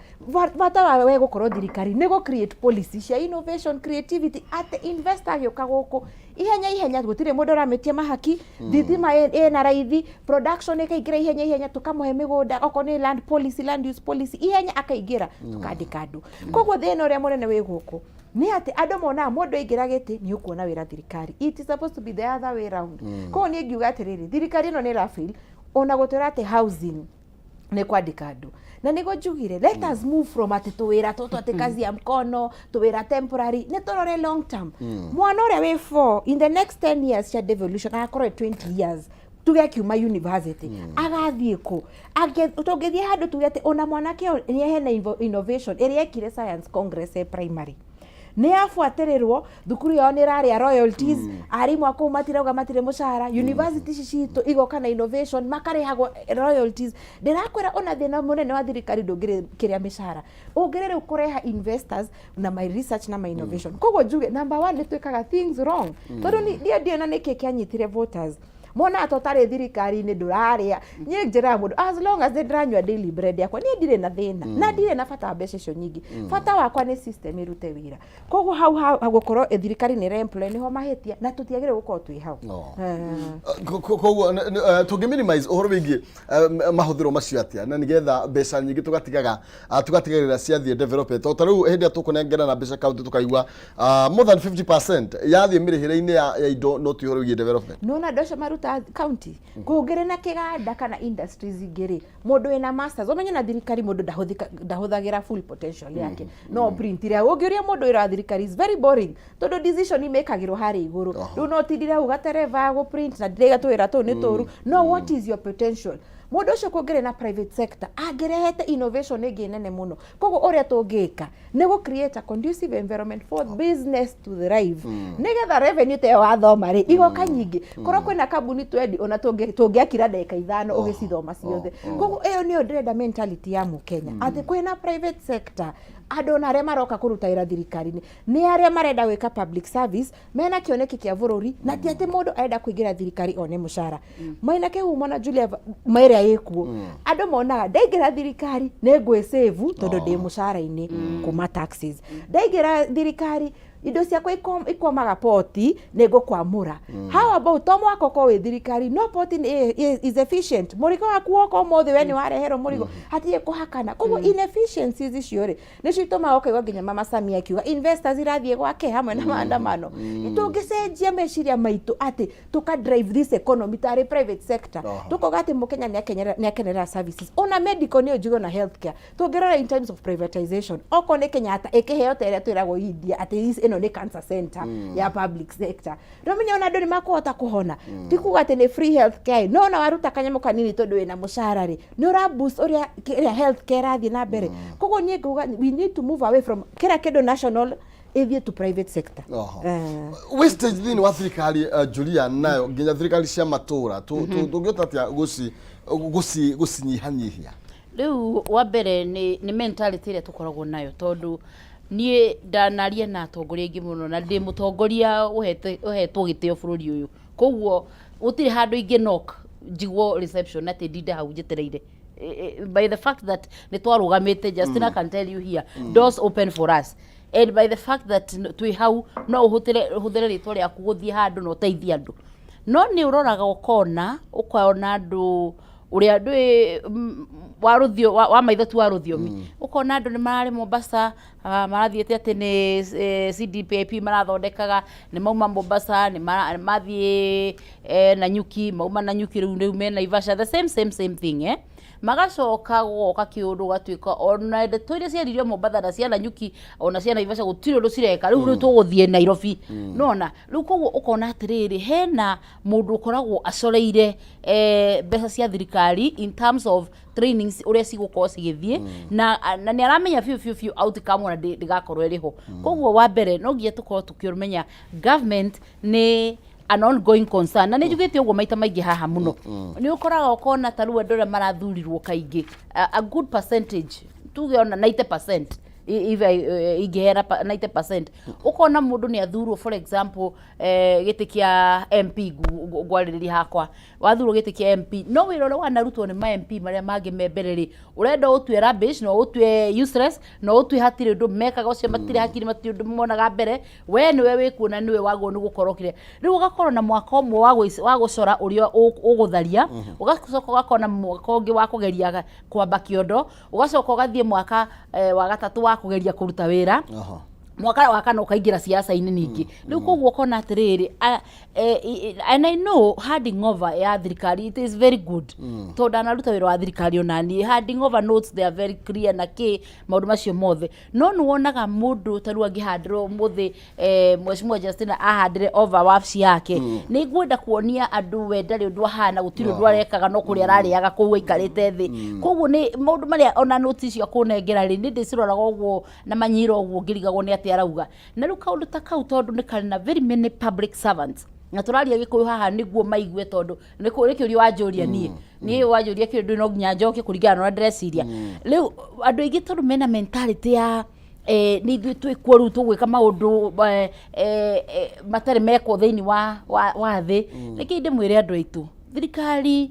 bata wa we gũkorwo thirikari nĩ gũ create policy cia innovation, creativity, atĩ investor agĩũka gũkũ ihenya ihenya, gũtirĩ mũndũ ũramĩtia mahaki, thitima ĩna raithi, production ĩkaingĩra ihenya ihenya, tũkamũhe mĩgũnda, okorwo nĩ land policy, land use policy, ihenya akaingĩra, tũkandĩka andũ. Koguo thĩna ũrĩa mũnene wĩ gũkũ nĩ atĩ andũ monaga mũndũ aingĩra gĩtĩ nĩ ũkuona wĩra thirikari. It is supposed to be the other way round. Koguo niĩ ngiuga atĩrĩrĩ, thirikari ĩno nĩ ĩra fail ona gũtwĩra atĩ housing Nĩ kwandĩka andũ, na nĩguo njugire let us move from atĩ tũwĩra tũtũ, atĩ kazi ya mkono, tũwĩra temporary, nĩ tũrore long term. Mwana ũrĩa wĩ 4 in the next 10 years cia devolution agakorwo e 20 years, tuge akiuma university, agathiĩ kũ? Tũngĩthiĩ handũ tuge atĩ ona mwanake ũyũ nĩ hena innovation ĩrĩa ekire science congress e primary, nĩ yabuatĩrĩrwo, thukuru yao nĩ ĩrarĩa royalties, arimũ a kũu matirauga matirĩ mũcara, university ici citũ igoka na innovation makarĩhagwo royalties. Ndĩrakwĩra ona thĩna mũnene wa thirikari ndũngĩrĩ kĩrĩa mĩcara, ũngĩrĩ rĩu kũreha investors na my research na my innovation. Koguo njuge number one, nĩ twĩkaga things wrong, tondũ niĩ ndiona nĩkĩ kĩanyitire voters monaga ta ũtarĩ thirikari-inĩ ndũrarĩa. Niĩ njĩraga mũndũ, as long as nĩ ndĩranyua daily bread yakwa, niĩ ndirĩ na thĩna na ndirĩ na bata wa mbeca icio nyingĩ. Bata wakwa nĩ system ĩrute wĩra. Koguo hau hau gũkorwo thirikari nĩ ĩra-employ nĩho mahĩtia, na tũtiagĩrĩire gũkorwo twĩ hau. Koguo tũngĩ minimize ũhoro wĩgiĩ mahũthĩro macio atĩa, na nĩgetha mbeca nyingĩ tũgatigaga tũgatigagĩrĩra ciathiĩ development? O ta rĩu hĩndĩ ĩrĩa tũkũnengerana mbeca kaunti, tũkaigua more than 50% yathiĩ mĩrĩhĩre-inĩ ya indo, no ti ũhoro wĩgiĩ development. Nona andũ acio maruta county kũngĩrĩ na kĩganda kana industries ingĩ rĩ, mũndũ wĩna masters, ũmenye na thirikari mũndũ ndahũthagĩra full potential yake. No print ĩrĩa ũngĩũria mũndũ wĩra wa thirikari is very boring, tondũ decision imĩkagĩrwo harĩa igũrũ. Rĩu no ũtindire hau gatereba gũ print na ndĩraiga tũwĩra tũu nĩ tũru, no what is your potential? Mũndũ ũcio kũngĩrĩ na private sector angĩrehete innovation ĩngĩ nene mũno. Koguo ũrĩa tũngĩka nĩ gũ create a conducive environment for business to thrive, nĩgetha revenue ta ĩyo wathoma rĩ igoka nyingĩ. Korwo kwĩna kambuni twendi, ona tũngĩakira ndagĩka 5 ũgĩcithoma ciothe. Koguo ĩyo nĩyo ndĩrenda, mentality ya mũkenya atĩ kwĩna private sector, andũ ona arĩa maroka kũruta wĩra thirikari-inĩ nĩ arĩa marenda gwĩka public service mena kĩoneki kĩa bũrũri, na ti atĩ mũndũ arenda kũingĩra thirikari one mũcara. Maina Kĩhumo na Julia ĩrĩa ĩkuo, andũ monaga ndaingĩra thirikari nĩ ngwĩsave tondũ ndĩ mũcara-inĩ kuma taxes, ndaingĩra thirikari indo ciakwa ikwamaga poti nĩ ngũkwamũra. How about to mwaka ũkorwo wĩ thirikari, no poti is efficient, mũrigo waku woka ũmũthĩ we nĩ wareherwo mũrigo, hatirĩ kũhakana. Koguo inefficiencies icio rĩ nĩcio itũmaga ũkaigua nginya Mama Samia akiuga investors irathiĩ gwake hamwe na maandamano. Tũngĩcenjia meciria maitũ atĩ tũka drive this economy tarĩ private sector, tũkoga atĩ mũkenya nĩ akenerera services, ona medical nĩyo njuge, ona healthcare, tũngĩrora in terms of privatization, okorwo nĩ Kenyatta ĩkĩheo ta ĩrĩa twĩragwo India atĩ ĩno nĩ cancer center ya public sector, ndũmenya ona andũ nĩ makũhota kũhona. Ti kuga atĩ nĩ free health care, no ona waruta kanyamũ kanini tondũ wĩna mũcara rĩ, nĩ ũra boost ũrĩa kĩrĩa health care ĩrathiĩ na mbere. Koguo niĩ ngauga we need to move away from kĩrĩa kĩndũ national, ĩthiĩ to private sector. Wastage thĩinĩ wa thirikari, Julia, nayo nginya thirikari cia matũra, tũngĩhota atĩa gũcinyihanyihia? Rĩu wa mbere nĩ mentality ĩrĩa tũkoragwo nayo, tondũ niĩ ndanaria na atongoria aingĩ mũno, na ndĩ mũtongoria ũhetwo gĩtĩo bũrũri ũyũ, koguo gũtirĩ handũ ingĩ knock njiguo reception atĩ ndinde hau njetereire. By the fact that nĩ twarũgamĩte, Justina can tell you here, doors open for us, and by the fact that twĩ hau no ũhũthĩre rĩtwa rĩaku gũthiĩ handũ na ũteithie andũ. No nĩ ũroraga ũkona andũ ũrĩa ndũĩ wa rũthio wa maitho tu wa rũthiomi, ũkona andũ nĩ mararĩ Mombasa, marathiĩte atĩ nĩ CDPIP marathondekaga, nĩ mauma Mombasa, nĩ mathiĩ Nanyuki, mauma Nanyuki, rĩu me Naivasha, the same same same thing, eh? Magacoka gũgoka kĩũndũ gatuĩka ona ndeto iria ciaririo Mombatha na cia Nanyuki ona cia Naivasha gũtirĩ ũndũ cireka. Rĩu tũgũthiĩ Nairobi nona rĩu. Koguo ũkona atĩrĩrĩ, hena mũndũ ũkoragwo acoreire mbeca cia thirikari in terms of trainings ũrĩa cigũkorwo cigĩthiĩ, na nĩ aramenya biũ biũ biũ outcome ona ndĩgakorwo ĩrĩ ho. Koguo wa mbere no nginya tũkorwo tũkĩmenya government nĩ an ongoing concern, na nĩ njugĩte ũguo maita maingĩ haha mũno. Nĩ ũkoraga ũkona ta rĩu andũ arĩa marathurirwo kaingĩ, a good percentage, tuge ona 90%, if ingĩheana 90%, ũkona mũndũ nĩ athurwo, for example, gĩtĩ kĩa MP, ngwarĩrĩria hakwa, wathurwo gĩtĩ kĩa MP, no wĩra ũrĩa wanarutwo nĩ ma MP marĩa mangĩ me mbere rĩ, ũrenda ũtue rubbish, no ũtue useless, no ũtue hatirĩ ũndũ mekaga, ũcio matirĩ hakiri, matirĩ ũndũ monaga mbere, we nĩwe wĩkuona nĩwe wagwo nĩ gũkorwo kĩrĩa. Rĩu ũgakorwo na mwaka ũmwe wa gũcora ũrĩa ũgũtharia, ũgacoka ũgakorwo na mwaka ũngĩ wa kũgeria kwamba kĩondo, ũgacoka ũgathiĩ mwaka wa gatatũ wa kũgeria kũruta wĩra. Mwaka wa kana ũkaingĩra siasa-inĩ ningĩ. Rĩu koguo ũkona atĩrĩrĩ, and I know handing over ya thirikari, it is very good, tondũ ndanaruta wĩra wa thirikari ona niĩ. Handing over notes, they are very clear na kĩ maũndũ macio mothe, no nĩ wonaga mũndũ ta rĩu angĩhandĩrwo ũmũthĩ, Mheshimiwa Justina ahandĩre over wabici yake, nĩ ngwenda kuonia andũ we ndarĩ ũndũ ahana, gũtirĩ ũndũ arekaga, no kũrĩa ararĩaga kũu aikarĩte thĩ. Koguo nĩ maũndũ marĩa ona notes icio akũnengera rĩ, nĩ ndĩciroraga ũguo na manyira ũguo, ngĩrigagwo nĩ atĩa arauga. Na rĩu kaũndũ ta kau, tondũ nĩ karĩ na very many public servants, na tũraria Gĩkũyũ haha nĩguo maigue, tondũ nĩ kĩũria wanjũria, niĩ wanjũria kĩũndũ no nginya njoke kũringana na ũrĩa ndĩreciria. Rĩu andũ aingĩ, tondũ mena mentality ya nĩ ithuĩ twĩkuo rĩu tũgwĩka maũndũ matarĩ mekwo thĩinĩ wa thĩ, reke ndĩmwĩre andũ aitũ, thirikari,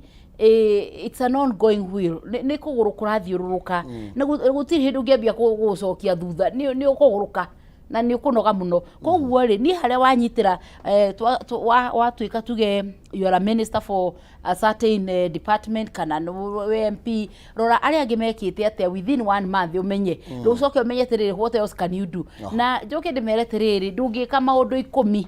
it's an ongoing wheel, nĩ kũgũrũ kũrathiũrũrũka, na gũtirĩ hĩndĩ ũngĩambia gũcokia thutha, nĩ ũkũgũrũka na nĩ ũkũnoga mũno. Koguo rĩ, niĩ harĩa wanyitĩra, watuĩka tuge you are a minister for a certain department kana nĩ wĩ MP, rora arĩa angĩ mekĩte atĩa within one month, ũmenye rĩu, ũcoke ũmenye atĩrĩrĩ, what else can you do? Na njoke ndĩmere atĩrĩrĩ, ndũngĩka maũndũ 10,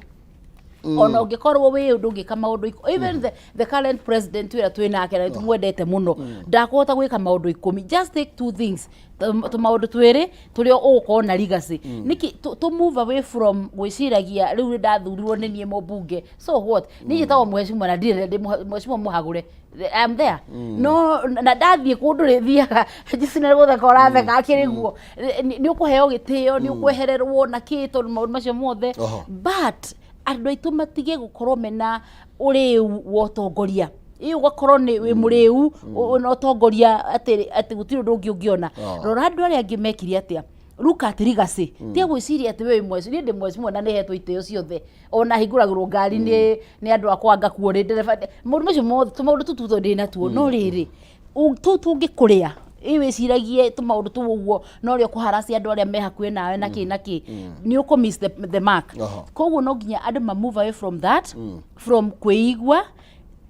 ona ũngĩkorwo wĩ ũndũ ũngĩka maũndũ even the current president wĩra twĩ nake na nĩtũmwendete mũno, ndakũhota gwĩka maũndũ 10. Just take two things, tũmaũndũ twĩrĩ tũrĩa ũgũkorwo na legacy. Nĩkĩ tũ move away from gwĩciragia rĩu nĩ ndathurirwo nĩ niĩ mũmbunge, so what? Niĩ njĩtagwo mheshimiwa na ndirĩ ndĩ mheshimiwa mũhagũre. I am there, no na ndathiĩ kũndũ rĩ, thiaga Justina gũtheka ũratheka akĩrĩ guo, nĩ ũkũheo gĩtĩo, nĩ ũkwehererwo na kĩ, tondũ maũndũ macio mothe. But andũ aitũ matige gũkorwo mena ũrĩu wa ũtongoria, ĩ ũgakorwo nĩ wĩ mũrĩu na ũtongoria atĩ gũtirĩ ũndũ ũngĩ ũngĩona. Rora andũ arĩa angĩ mekire atĩa, look at legacy. Tia gwĩciria atĩ we wĩ mheshimiwa, niĩ ndĩ mheshimiwa na nĩhetwo itĩo ciothe, ona hingũragĩrwo ngari nĩ andũ akwa, ngakuo nĩ ndereba, maũndũ macio mothe, tũmaũndũ tũu tuothe ndĩ natuo. No rĩrĩ, tũu tũngĩkũrĩa ĩ wĩciragie tũmaũndũ tũu ũguo, no ũrĩa ũkũharacia andũ arĩa me hakuhĩ nawe na kĩ na kĩ, nĩ ũkũ miss the mark. Koguo no nginya andũ ma move away from that, from kwĩigua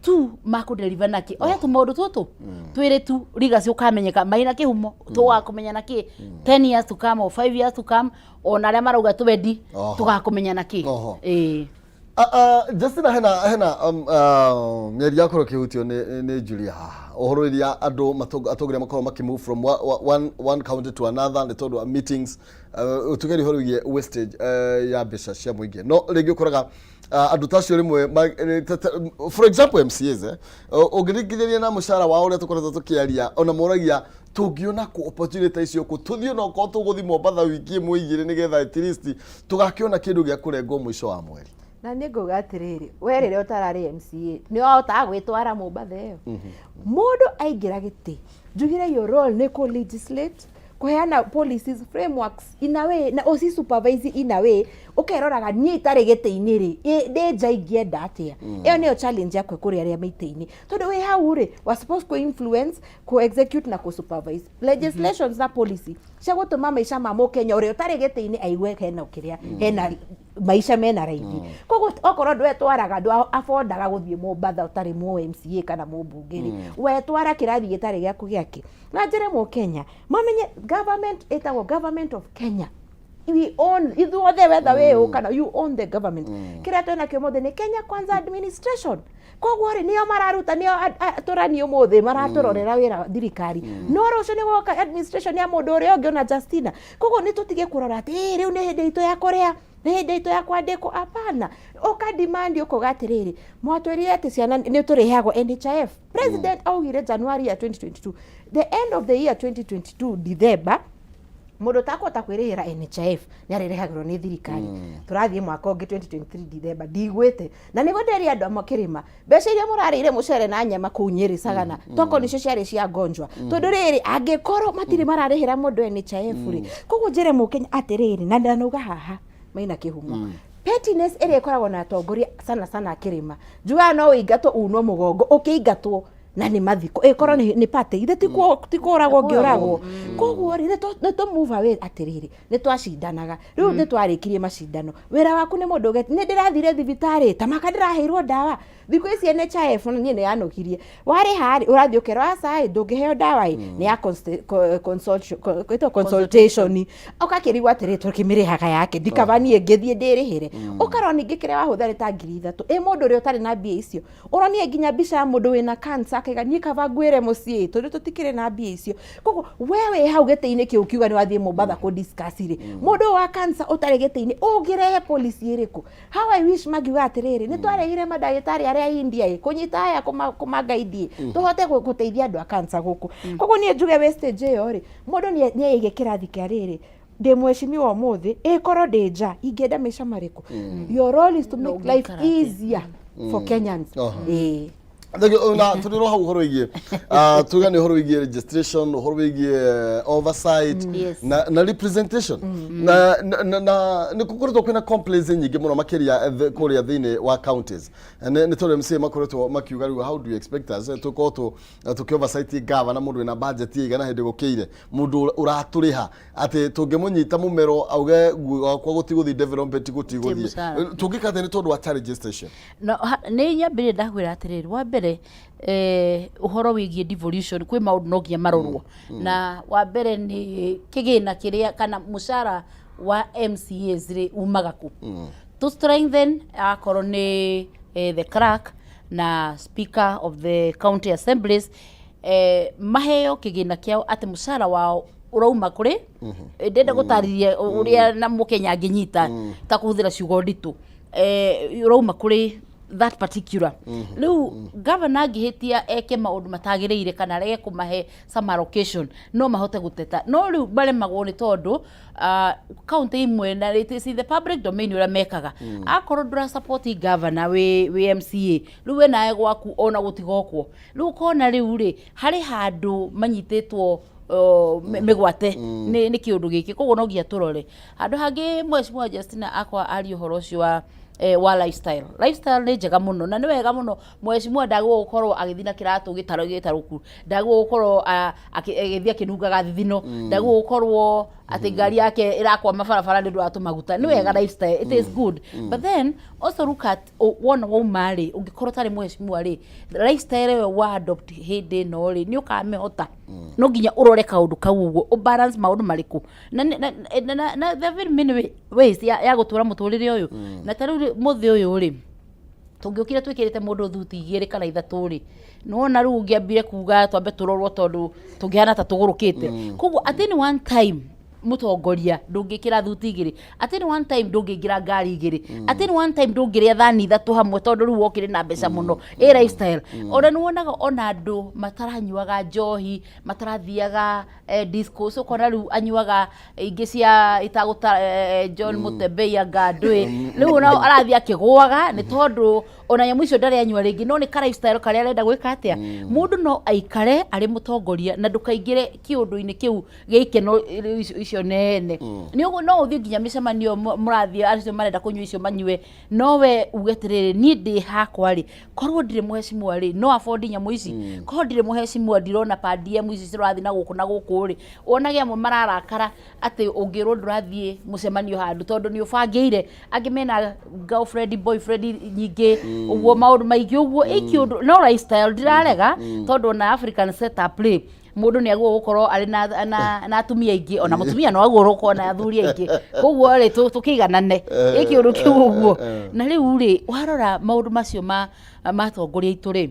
tu makũdeliver nake, oya tũmaũndũ tũtũ twĩrĩ tu, legacy ũkamenyeka maina kĩhumo, tũgakũmenya na kĩ 10 years to come or 5 years to come, ona arĩa marauga twendi, tũgakũmenya na kĩ. Ĩĩ. Justina, hena mĩario yakorwo ĩkĩhutio nĩ Julia haha, ũhoro iria andũ atongoria makorwo makĩmove from one county to another nĩ tondũ wa meetings, tugerie ũhoro wĩgiĩ wastage ya mbeca cia mũingĩ. No rĩngĩ ũkoraga andũ ta acio rĩmwe for example MCAs, ũngĩringithania na mũcara wao ũrĩa tũkoretwo tũkĩaria, ona moragia tũngĩona kũ opportunity icio kũ tũthiĩ, no korwo tũgũthiĩ Mombatha wiki ĩmwe igĩrĩ nĩgetha at least tũgakĩona kĩndũ gĩa kũrengwo mũico wa mweri. Na nĩ ngauga atĩrĩrĩ, we rĩrĩa ũtararĩ MCA nĩ wahotaga gwĩtwara Mombatha ĩyo? Mũndũ aingĩra gĩtĩ, njugire your role nĩ kũ legislate, kũheana policies, frameworks in a way, na ũci supervise in a way, ũkeroraga niĩ itarĩ gĩtĩ-inĩ rĩ, ndĩ nja ingĩenda atĩa? Ĩyo nĩyo challenge yakwa kũrĩ arĩa me itĩ-inĩ, tondũ wĩ hau rĩ, wa supposed kũ influence, kũ execute na kũ supervise legislations na policy cia gũtũma maica ma mũkenya ũrĩa ũtarĩ gĩtĩ-inĩ aigue hena kĩrĩa hena maica mena raithi. Koguo okorwo ndwetwaraga, ndwa affordaga gũthiĩ Mombatha ũtarĩ mũ MCA kana mũmbunge rĩ, wetwara kĩrathi gĩtarĩ gĩaku gĩake. Na njĩre mũkenya mamenye government ĩtagwo government of Kenya, we own ithuothe, whether wĩ ũ kana you own the government. Kĩrĩa twĩnakĩo mũthĩ nĩ Kenya Kwanza administration. Koguo rĩ, nĩo mararuta, nĩo tũrani ũmũthĩ maratũrorera wĩra thirikari, no rũciũ nĩ gwoka administration ya mũndũ ũrĩa ũngĩ, ona Justina. Koguo nĩ tũtige kũrora atĩ "Ĩ, rĩu nĩ hĩndĩ itũ ya kũrĩa, nĩ hĩndĩ itũ ya kwandĩkwo." Hapana, ũka demand, ũkauga atĩrĩrĩ, mwatwĩrire atĩ ciana nĩ tũrĩheagwo NHIF. President augire January ya 2022, the end of the year 2022 December, mũndũ ũtakũhota kwĩrĩhĩra NHIF nĩ arĩrĩhagĩrwo nĩ thirikari. Tũrathiĩ mwaka ũngĩ 2023 December, ndigwĩte na nĩguo nderia andũ amwe kĩrĩma, mbeca iria mũrarĩire mũcere na nyama kũu Nyĩrĩ Sagana, toko nĩcio ciarĩ cia ngonjwa, tondũ rĩrĩ, angĩkorwo matirĩ mararĩhĩra mũndũ NHIF rĩ. Koguo njĩre mũkenya atĩrĩrĩ, na ndanauga haha maina kĩhumo, pettiness ĩrĩa ĩkoragwo na atongoria sana sana kĩrĩma, njugaga no ũingatwo unwo mũgongo ũkĩingatwo. Na nĩ mathiko ĩkorwo nĩ party ithe ti kũragwo ngĩũragwo. Koguo rĩ, nĩ tũ move away atĩrĩrĩ, nĩ twacindanaga, rĩu nĩ twarĩkirie macindano. Wĩra waku nĩ mũndũ ũgeti nĩ ndĩrathire thibitarĩ tamaka ndĩraheirwo ndawa thikũ ici NHIF, na niĩ nĩ yanogirie. Warĩha rĩ, ũrathiĩ ũkerwo aca ĩ, ndũngĩheo ndawa ĩ, nĩ ya ĩtagwo consultation. Ũgakĩrigwo atĩrĩ, tũkĩmĩrĩhaga yake ndikaba niĩ ngĩthiĩ ndĩrĩhĩre. Ũkarora ningĩ kĩrĩa wahũthĩra nĩ ta 3000. Ĩ mũndũ ũrĩa ũtarĩ na mbia icio? Ũronie nginya mbica ya mũndũ wĩna cancer akaiga, niĩ kaba ngwĩre mũciĩ tondũ tũtikĩrĩ na mbia icio. Koguo we wĩ hau gĩtĩ-inĩ kĩu ũkiuga nĩ wathiĩ Mombatha kũ discuss rĩ, mũndũ ũyũ wa cancer ũtarĩ gĩtĩ-inĩ ũngĩrehe policy ĩrĩkũ? How I wish mangiuga atĩrĩrĩ, nĩ twarehire mandagĩtarĩ arĩa India ĩ kũnyita aya kũmangaidi tũhote gũteithia andũ a cancer gũkũ. Koguo niĩ njuge wĩ stage ĩyo rĩ, mũndũ nĩ eige kĩrathi kĩa rĩrĩ, ndĩ mheshimiwa ũmũthĩ, ĩkorwo ndĩ nja ingĩenda maica marĩkũ? Your role is to make life ũngĩikara atĩa? Easier for Kenyans. Ĩĩ. Thank you. Na tũrĩ ro hau ũhoro wĩgiĩ tuge nĩ ũhoro wĩgiĩ registration, ũhoro wĩgiĩ oversight na representation na nĩ gũkoretwo kwĩna complaints nyingĩ mũno makĩria kũrĩa thĩinĩ wa counties. Nĩ tondũ MCA makoretwo makiuga, rĩu how do you expect us tũkorwo tũkĩ oversight gavana, mũndũ wĩna budget ĩigana hĩndĩ gũkĩire, mũndũ ũratũrĩha atĩ tũngĩmũnyita mũmero auge gwakwa gũtigũthiĩ development gũtigũthiĩ? Mũcara. Tũngĩka atĩa nĩ tondũ wa registration? No, nĩ nyambĩrĩria ndakwĩra atĩrĩrĩ, wa mbere ũhoro wĩgiĩ devolution, kwĩ maũndũ no nginya marorwo, na wa mbere nĩ kĩgĩna kĩrĩa kana mũcara wa MCAs rĩ umaga kũ to strengthen, akorwo nĩ the clerk na speaker of the county assemblies, maheo kĩgĩna kĩao atĩ mũcara wao ũrauma kũrĩ. Ndenda gũtarĩria ũrĩa na mũkenya angĩnyita ta kũhũthĩra ciugo nditũ, ũrauma kũrĩ that particular. Rĩu governor angĩhĩtia eke maũndũ matagĩrĩire kana arege kũmahe some allocation, no mahote gũteta, no rĩu maremagwo nĩ tondũ county imwe, na it is in the public domain ũrĩa mekaga, akorwo ndũra support governor wĩ MCA, rĩu we nawe gwaku ona gũtigokwo. Rĩu ũkona rĩu rĩ harĩ handũ manyitĩtwo mĩgwate nĩ kĩũndũ gĩkĩ. Koguo no nginya tũrore handũ hangĩ. Mheshimiwa Justina akwa aria ũhoro ũcio wa lifestyle nĩ njega mũno na nĩ wega mũno. Mheshimiwa ndagĩrĩirwo gũkorwo agĩthiĩ na kĩratũ gĩtarũ gĩtarũku, ndagĩrĩirwo gũkorwo agĩthiĩ akĩnungaga thithino, ndagĩrĩirwo gũkorwo atĩ ngari yake ĩrakwama barabara nĩ ũndũ wa tũmaguta. Nĩ wega, lifestyle, it is good, but then also look at wona wauma rĩ, ũngĩkorwo ũtarĩ mheshimiwa rĩ, lifestyle ĩyo wa adopt hĩndĩ ĩno rĩ, nĩ ũkamĩhota? No nginya ũrore kaũndũ kau ũguo, ũbalance maũndũ marĩkũ na there are very many ways ya gũtũra mũtũrĩre ũyũ. Na ta rĩu rĩ, mũthĩ ũyũ rĩ, tũngĩũkire twĩkĩrĩte mũndũ thuti igĩrĩ kana ithatũ rĩ, nĩwona rĩu ũngĩambire kuga twambe tũrorwo tondũ tũngĩhana ta tũgũrũkĩte. Koguo at any one time mũtongoria ndũngĩkĩra thuti igĩrĩ, at any one time ndũngĩingĩra ngari igĩrĩ, at any one time ndũngĩrĩa thani ithatũ hamwe tondũ rĩu wokĩrĩ na mbeca mũno. Ĩ lifestyle ona nĩwonaga ona andũ mataranyuaga njohi, matarathiaga disco, so ũkona rĩu anyuaga ingĩ cia itagũta John Mutembei anga ndũĩ. Rĩu ona arathiĩ akĩgũaga nĩ tondũ ona nyamũ icio ndarĩ anyua rĩngĩ, no nĩ ka lifestyle karĩa arenda gwĩka atĩa. Mũndũ no aikare arĩ mũtongoria na ndũkaingĩre kĩũndũ-inĩ kĩu gĩa ikeno icio nene. Nĩ ũguo no ũthiĩ nginya mĩcemanio mũrathiĩ, acio marenda kũnyua icio manyue, no we uge atĩrĩrĩ, niĩ ndĩ hakwa rĩ, korwo ndirĩ mheshimiwa rĩ, no afford nyamũ ici? Korwo ndirĩ mheshimiwa, ndirona per diem ici cirathiĩ na gũkũ na gũkũ rĩ. Wonage amwe mararakara atĩ ũngĩrwo ndũrathiĩ mũcemanio handũ tondũ nĩ ũbangĩire, angĩ mena girlfriend, boyfriend nyingĩ ũguo, maũndũ maingĩ ũguo. Ĩ kĩũndũ no lifestyle ndirarega, tondũ ona African setup rĩ, mũndũ nĩ agĩrĩirwo gũkorwo arĩ na atumia aingĩ, ona mũtumia no agĩrĩirwo gũkorwo na athuri aingĩ. Koguo rĩ, tũkĩiganane ĩ kĩũndũ kĩu ũguo. Na rĩu rĩ, warora maũndũ macio ma atongoria aitũ rĩ,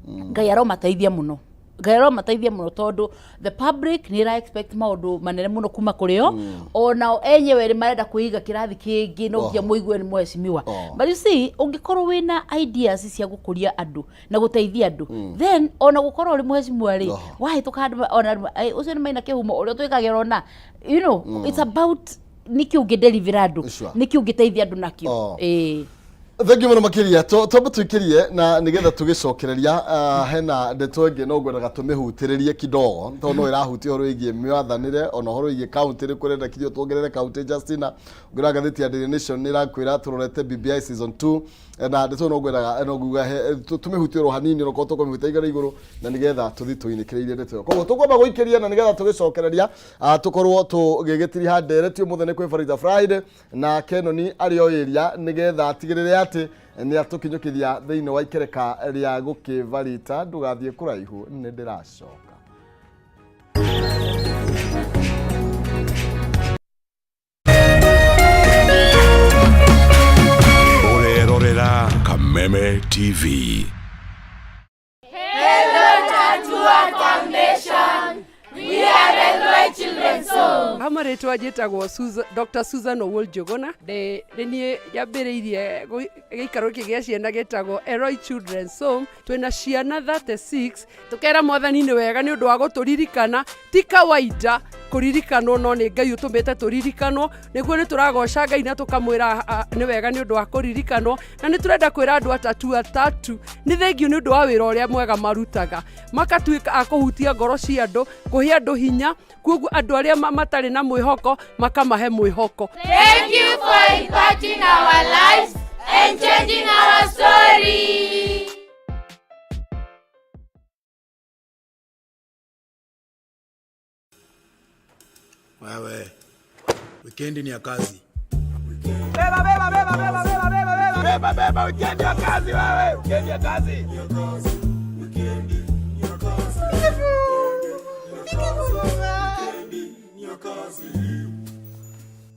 Ngai aromateithia mũno, Ngai aromateithia mũno, tondũ the public nĩ ĩra expect maũndũ manene mũno kuma kũrĩ o. Onao enyewe nĩ marenda kwĩiga kĩrathi kĩngĩ, no nginya mũigue nĩ mheshimiwa. But you see, ũngĩkorwo wĩna ideas cia gũkũria andũ na gũteithia andũ, then ona gũkorwo ũrĩ mheshimiwa rĩ, wahĩtũka andũ ona andũ, "Ũcio nĩ Maina Kĩhumo ũrĩa twĩkagĩra ona." It's about nĩkĩ ũngĩdelivera andũ, nĩkĩ ũngĩteithia andũ nakĩo. Ĩĩ. Thengiũ mũno makĩria. Twambe tũikĩrie na nĩgetha tũgĩcokereria, hena ndeto ĩngĩ no ngwendaga tũmĩhutĩrĩrie kidogo tondũ no ĩrahutia ũhoro wĩgiĩ mĩathanĩre ona ũhoro wĩgiĩ kaunti nĩ kũrendekithio tuongerere kaunti. Justina, ũngĩrora ngathĩti ya Daily Nation nĩ ĩrakwĩra tũrorete BBI season 2, na ndeto no ngwendaga no nguga tũmĩhutie oro hanini onokorwo tũkũmĩhutia igũrũ igũrũ na nĩgetha tũthiĩ tũinĩkĩrĩirie ndeto ĩyo. Koguo tũkwamba gũikĩria na nĩgetha tũgĩcokereria, tũkorwo tũgĩgĩtiriha ndereti ũmũthĩ nĩ kwĩ Farida Friday na Kenoni arĩ o ĩria nĩgetha atigĩrĩre atĩ nĩ atũkinyũkithia thĩinĩ wa ikereka rĩa gũkĩbarita. Ndũgathiĩ kũraihu, nĩ ndĩracoka. Ũrerorera Kameme TV. Ha marĩtwa njĩtagwo Dr. Susan Owuor Njũgũna. Ndĩ nĩ niĩ nyambĩrĩirie gĩikaro gĩkĩ gĩa ciana gĩtagwo Eloi Children's Home. Twĩna ciana 36. Tũkera Mwathani nĩ wega nĩ ũndũ wa gũtũririkana. Ti kawaida kũririkanwo, no nĩ Ngai ũtũmĩte tũririkanwo. Nĩguo nĩ tũragoca Ngai na tũkamwĩra nĩ wega nĩ ũndũ wa kũririkanwo. Na nĩ tũrenda kwĩra andũ atatu atatu nĩ thengiũ nĩ ũndũ wa wĩra ũrĩa mwega marutaga, makatuĩka a kũhutia ngoro cia andũ, kũhe andũ hinya, kuoguo andũ arĩa matarĩ na mwĩhoko makamahe mwĩhoko. Thank you for impacting our lives and changing our story. Wewe, wikendi ni ya kazi. Beba, beba, beba, beba, beba, beba, beba. Beba, beba, wikendi ya kazi wewe. Wikendi ya kazi.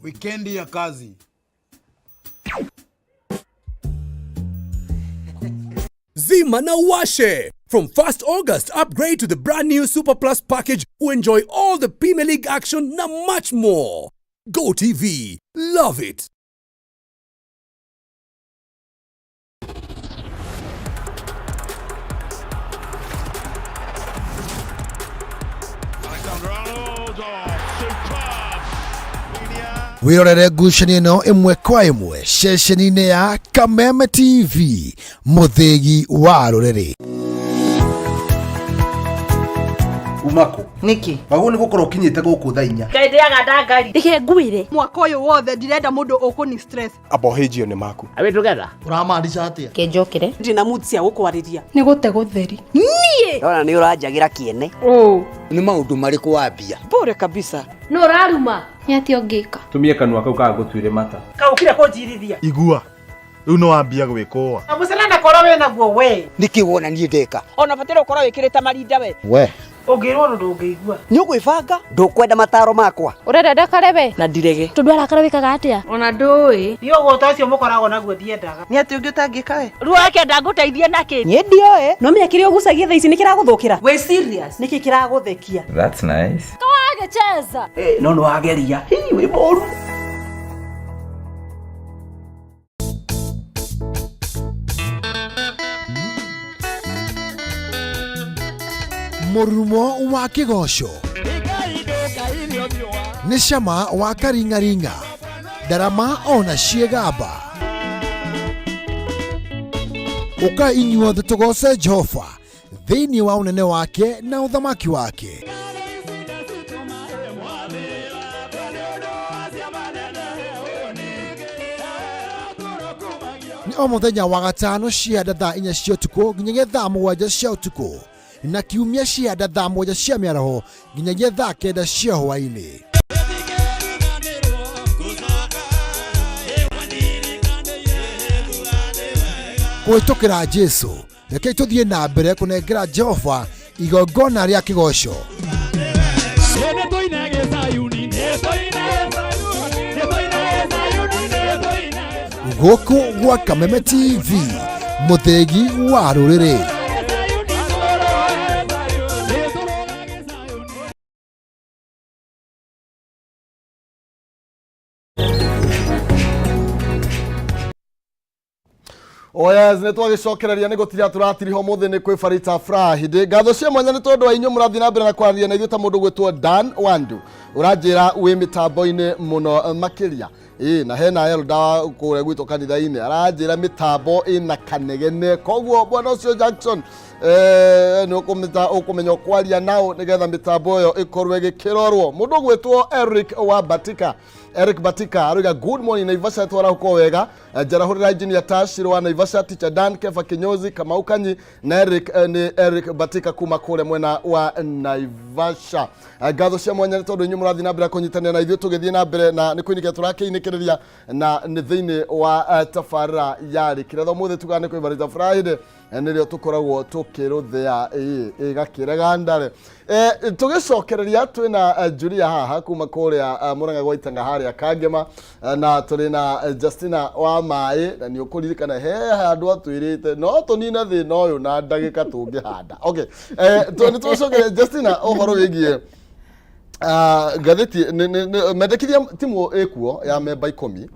Wikendi ya kazi. Zima na Washe. From 1st August, upgrade to the brand new Super Plus package to enjoy all the Premier League action na much more. Go TV. Love it. Wĩrorere ngucanio ĩno ĩmwe kwa ĩmwe ceceni-inĩ ya Kameme TV, mũthĩgi wa rũrĩrĩ. Umako Nĩkĩ? Wagwo nĩ gũkorwo ũkinyĩte gũkũ thaa 4. Ngai ndĩaga ndangari. Reke ngwĩre. Mwaka ũyũ wothe ndirenda mũndũ ũkũni stress. Abohĩnjio nĩ maku. Are we together? Ũramaanisha atĩa? Kenjokere. Ndĩ na mood cia gũkwarĩria. Nĩ gũte gũtheri. Niĩ. Ndona nĩ ũranjagĩra kĩene. Ũ. Nĩ maũndũ marĩkũ wambia? Bure kabisa. Nũ ũraruma? Nĩ atĩa ũngĩka? Tumie kanua kau kagũtuire mata. Kaũkire kũnjirithia. Igua. Rĩu nĩ wambia gwĩkũa. Na mũcene korwo wĩna guo we. Nĩkĩ wona niĩ ndeka? Ona bataire ũkorwo wĩkĩrĩte marinda we. We. Ũngĩrwo ũndũ ndũngĩigua. Nĩ ũgwĩbanga? Ndũkwenda mataro makwa? Ũrenda ndakare we? Na ndirege. Tondũ arakara wĩkaga atĩa? Ona ndũĩ. Niĩ ũgũta ũcio mũkoragwo naguo ndiendaga. Nĩ atĩ ũngĩ ũtangĩka we? Ruo kenda ngũteithie nakĩ? Niĩ ndioĩ. No menya kĩrĩa ũgucagia thaa ici nĩ kĩragũthũkĩra. Wĩ serious? Nĩkĩ kĩragũthekia? That's nice. Kawagĩcheza. No nĩ wageria. Hii wĩ mũru. Mũrurumo wa kĩgoco nĩ cama wa karingaringa, ndarama ona ciĩgamba. Ũka inyuothe tũgoce Jehova thĩinĩ wa ũnene wake na ũthamaki wake. Nĩ o mũthenya wa gatano cia thaa 4 cia ũtukũ nginyagia thaa 7 cia ũtukũ, na kiumia cia thaa 7 cia mĩaraho nginyagia thaa 9 cia hwaĩ-inĩ. Kũhĩtũkĩra Jesũ, rekei tũthiĩ na mbere kũnengera Jehova igongona rĩa kĩgoco. Gũkũ gwa Kameme TV, mũthĩgi wa rũrĩrĩ. Oh yes, nĩ twagĩcokereria nĩ gũtiria tũratiriha ũmũthĩ nĩ kwĩ Farita Friday. Ngatho cia mwanya nĩ tondũ wa inyuĩ mũrathiĩ na mbere na kwaranĩria na ithuĩ ta mũndũ gwĩtwo Dan Wandu. Ũranjĩra wĩ mĩtambo-inĩ mũno makĩria. Ĩ na hena elda wa kũrĩa gwitũ kanitha-inĩ aranjĩra mĩtambo ĩna kanegene, koguo bwana ũcio Jackson nĩ ũkũmenya ũkwaria nao nĩgetha mĩtambo ĩyo ĩkorwo ĩgĩkĩrorwo. Mũndũ ũgwĩtwo Eric wa Batika, Eric Batika aroiga good morning Naivasha, twarahũka wega. Njarahũrĩra engineer Tashiro wa Naivasha, teacher Dan Kefa Kinyozi, Kamau Kanyi na Eric, nĩ Eric Batika kuma kũrĩa mwena wa Naivasha. Ngatho cia mwanya nĩ tondũ inyuĩ mũrathiĩ na mbere kũnyitanĩra na ithuĩ tũgĩthiĩ na mbere na nĩ kũinĩkĩra tũrakĩinĩkĩrĩria na nĩ thĩinĩ wa tabarĩra ya rĩkĩra ũmũthĩ tugaga nĩ kũibarĩta Friday, nĩrĩo tũkoragwo tũkĩrũthĩa ĩgakĩrega ndare. Tũgĩcokereria twĩna Julia haha kuma kũrĩa Mũrang'a gwa Itang'a harĩa Kangema, na tũrĩ na Justina wa maĩ, na nĩ ũkũririkana he handũ atwĩrĩte no tũnine thĩna ũyũ na ndagĩka tũngĩhanda. Okay, nĩ tũcokereria Justina ũhoro wĩgiĩ ngathĩti mendekithia timu ĩkuo ya memba 10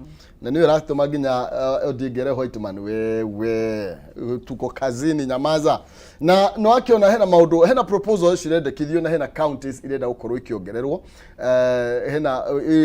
na nĩyo ĩratũma nginya Odinga ere Whiteman wewe tuko kazini nyamaza, na no akĩona hena maũndũ, hena proposal cirendekithio na hena counties irenda gũkorwo ikĩongererwo. Hena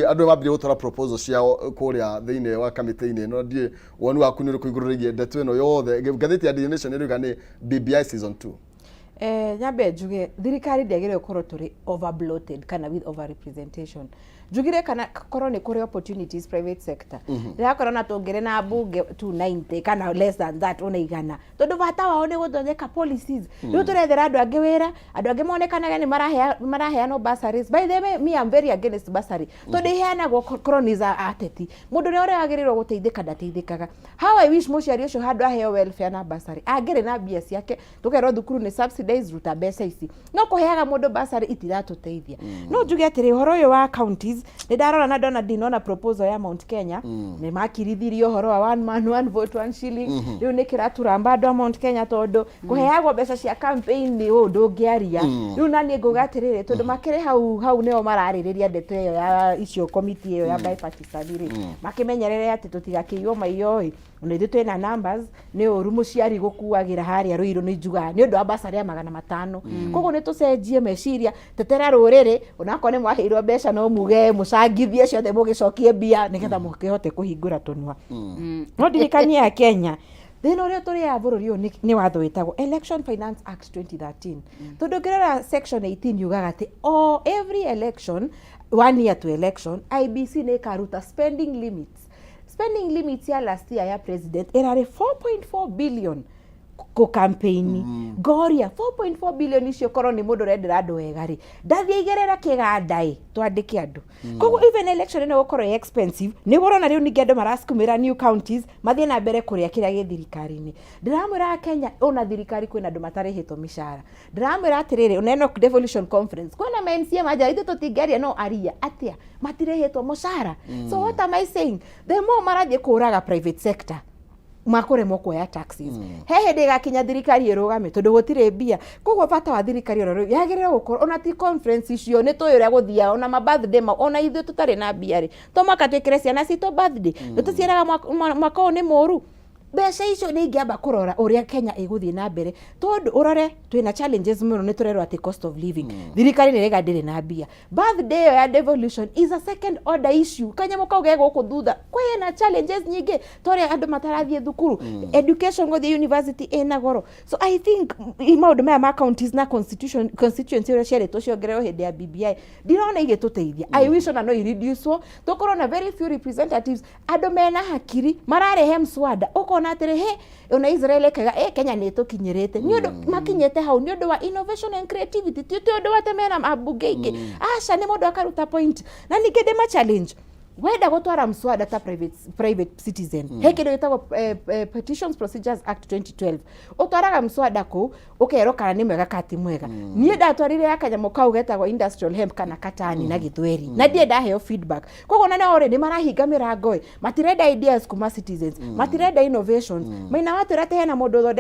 andũ mambirie gũtwara proposal ciao kũrĩa thĩinĩ wa kamĩtĩ-inĩ ĩno. Ndiĩ woni waku nĩ ũrĩkũ igũrũ rĩgiĩ ndeto ĩno yothe? Ngathĩti ya Daily Nation ĩrauga nĩ BBI season 2. Nyambe njuge thirikari ndĩagĩrĩire gũkorwo tũrĩ over bloated kana with over representation. Njugire kana korwo nĩ kũrĩ opportunities private sector, ndĩrakorwo na tũngĩrĩ na mbunge 290 kana less than that, ona 100, tondũ bata wao nĩ gũthondeka policies. Rĩu tũrethera andũ angĩ wĩra, andũ angĩ monekanage nĩ maraheanwo bursaries. By the way, me am very against bursary tondũ iheanagwo cronies a ateti. Mũndũ ũrĩa ũrĩa wagĩrĩirwo gũteithĩka ndateithĩkaga. How I wish mũciari ũcio handũ aheo welfare na bursary angĩrĩ na mbia ciake, tũkerwo thukuru nĩ subsidized, ruta mbeca ici. No kũheaga mũndũ bursary itiratũteithia. No njuge atĩrĩ, ũhoro ũyũ wa counties nĩ ndarora na ndona ndinona proposal ya Mount Kenya. Nĩ makirithirie ũhoro wa one man one vote one shilling. Rĩu nĩ kĩraturamba andũ a Mount Kenya tondũ kũheagwo mbeca cia campaign nĩ ũũ ndũngĩaria. Rĩu na niĩ ngauga atĩrĩrĩ, tondũ makĩrĩ hau hau nĩo mararĩrĩria ndeto ĩyo ya icio committee ĩyo ya bipartisan rĩ, makĩmenyerere atĩ tũtigakĩiywo maiyo ĩ. Ona ithuĩ twĩna numbers. Nĩ ũru mũciari gũkuagĩra harĩa Rũirũ nĩ njugaga nĩ ũndũ wa basarĩ ya 500. Koguo nĩ tũcenjie meciria, tetera rũrĩrĩ, onakorwo nĩ mwaheirwo mbeca no muge mũcangithie ciothe mũgĩcokie mbia nĩgetha mũkĩhote kũhingũra tũnua. No ndirikanie ya Kenya thĩna ũrĩa tũrĩaga bũrũri ũyũ nĩ watho wĩtagwo Election Finance Act 2013, tondũ ũngĩrora section 18 yugaga atĩ o every election, one year to election, IEBC nĩ ĩkaruta spending limits. Spending limits ya last year ya president ĩrarĩ 4.4 billion kũ campaign. Ngoria 4.4 billion icio korwo nĩ mũndũ ũrendera andũ wega rĩ, ndathiĩ igĩrĩra kĩganda ĩ twandĩke andũ. Koguo even election ĩno gũkorwo ĩ expensive nĩguo ũrona rĩu ningĩ andũ marasukumĩra new counties mathiĩ na mbere kũrĩa kĩrĩa gĩ thirikari-inĩ. Ndĩramwĩra Kenya ona thirikari kwĩna andũ matarĩhĩtwo mĩcara. Ndĩramwĩra atĩrĩrĩ, ona ĩno devolution conference kwĩna ma MCA manjara ithuĩ tũtingĩaria no aria atĩa matirĩhĩtwo mũcara. So what am I saying? The more marathiĩ kũraga private sector makũremwo kuoya taxes, he hĩndĩ ĩgakinya thirikari ĩrũgame tondũ gũtirĩ mbia. Koguo bata wa thirikari ona rĩu yagĩrĩirwo gũkorwo ona ti conference icio nĩ tũĩ ũrĩa gũthiaga, ona ma birthday mau, ona ithuĩ tũtarĩ na mbia rĩ, to mwaka twĩkĩre ciana citũ birthday, nĩ tũciĩraga mwaka ũyũ nĩ mũru. Mbeca icio nĩ ingĩamba kũrora ũrĩa Kenya ĩgũthiĩ na mbere, tondũ ũrore twĩna challenges mũno. Nĩ tũrerwo atĩ cost of living, thirikari nĩ ĩraiga ndĩrĩ na mbia. Birthday ĩyo ya devolution is a second order issue, kanyamũ kau ge gũkũ thutha. Kwĩna challenges nyingĩ ta ũrĩa andũ matarathiĩ thukuru, education, gũthiĩ university ĩna goro. So I think maũndũ maya ma counties na constitution constituency ũrĩa ciarĩtwo ciongererwo hĩndĩ ya BBI ndirona igĩtũteithia. I wish ona no ireducewo, tũkorwo na very few representatives, andũ mena hakiri mararehe mswada. Ũkona atĩrĩ, he ona Israel ĩkaiga Kenya nĩ ĩtũkinyĩrĩte nĩ ũndũ makinyĩte hau nĩ ũndũ wa innovation and creativity, ti ũndũ wa atĩ mena ambunge aingĩ. Aca, nĩ mũndũ akaruta point. Na ningĩ ndĩma challenge, wenda gũtwara mswada ta private citizen, he kĩndũ gĩtagwo Petitions Procedures Act 2012. Ũtwaraga mswada kũu ũkerwo kana nĩ mwega kana ti mwega. Niĩ ndatwarire ya kanyamũ kau getagwo industrial hemp kana katani na gĩthweri, na ndirĩ ndaheo feedback. Koguo na nao rĩ, nĩ marahinga mĩrango ĩ, matirenda ideas kuma citizens, matirenda innovations. Maina watwĩra atĩ hena mũndũ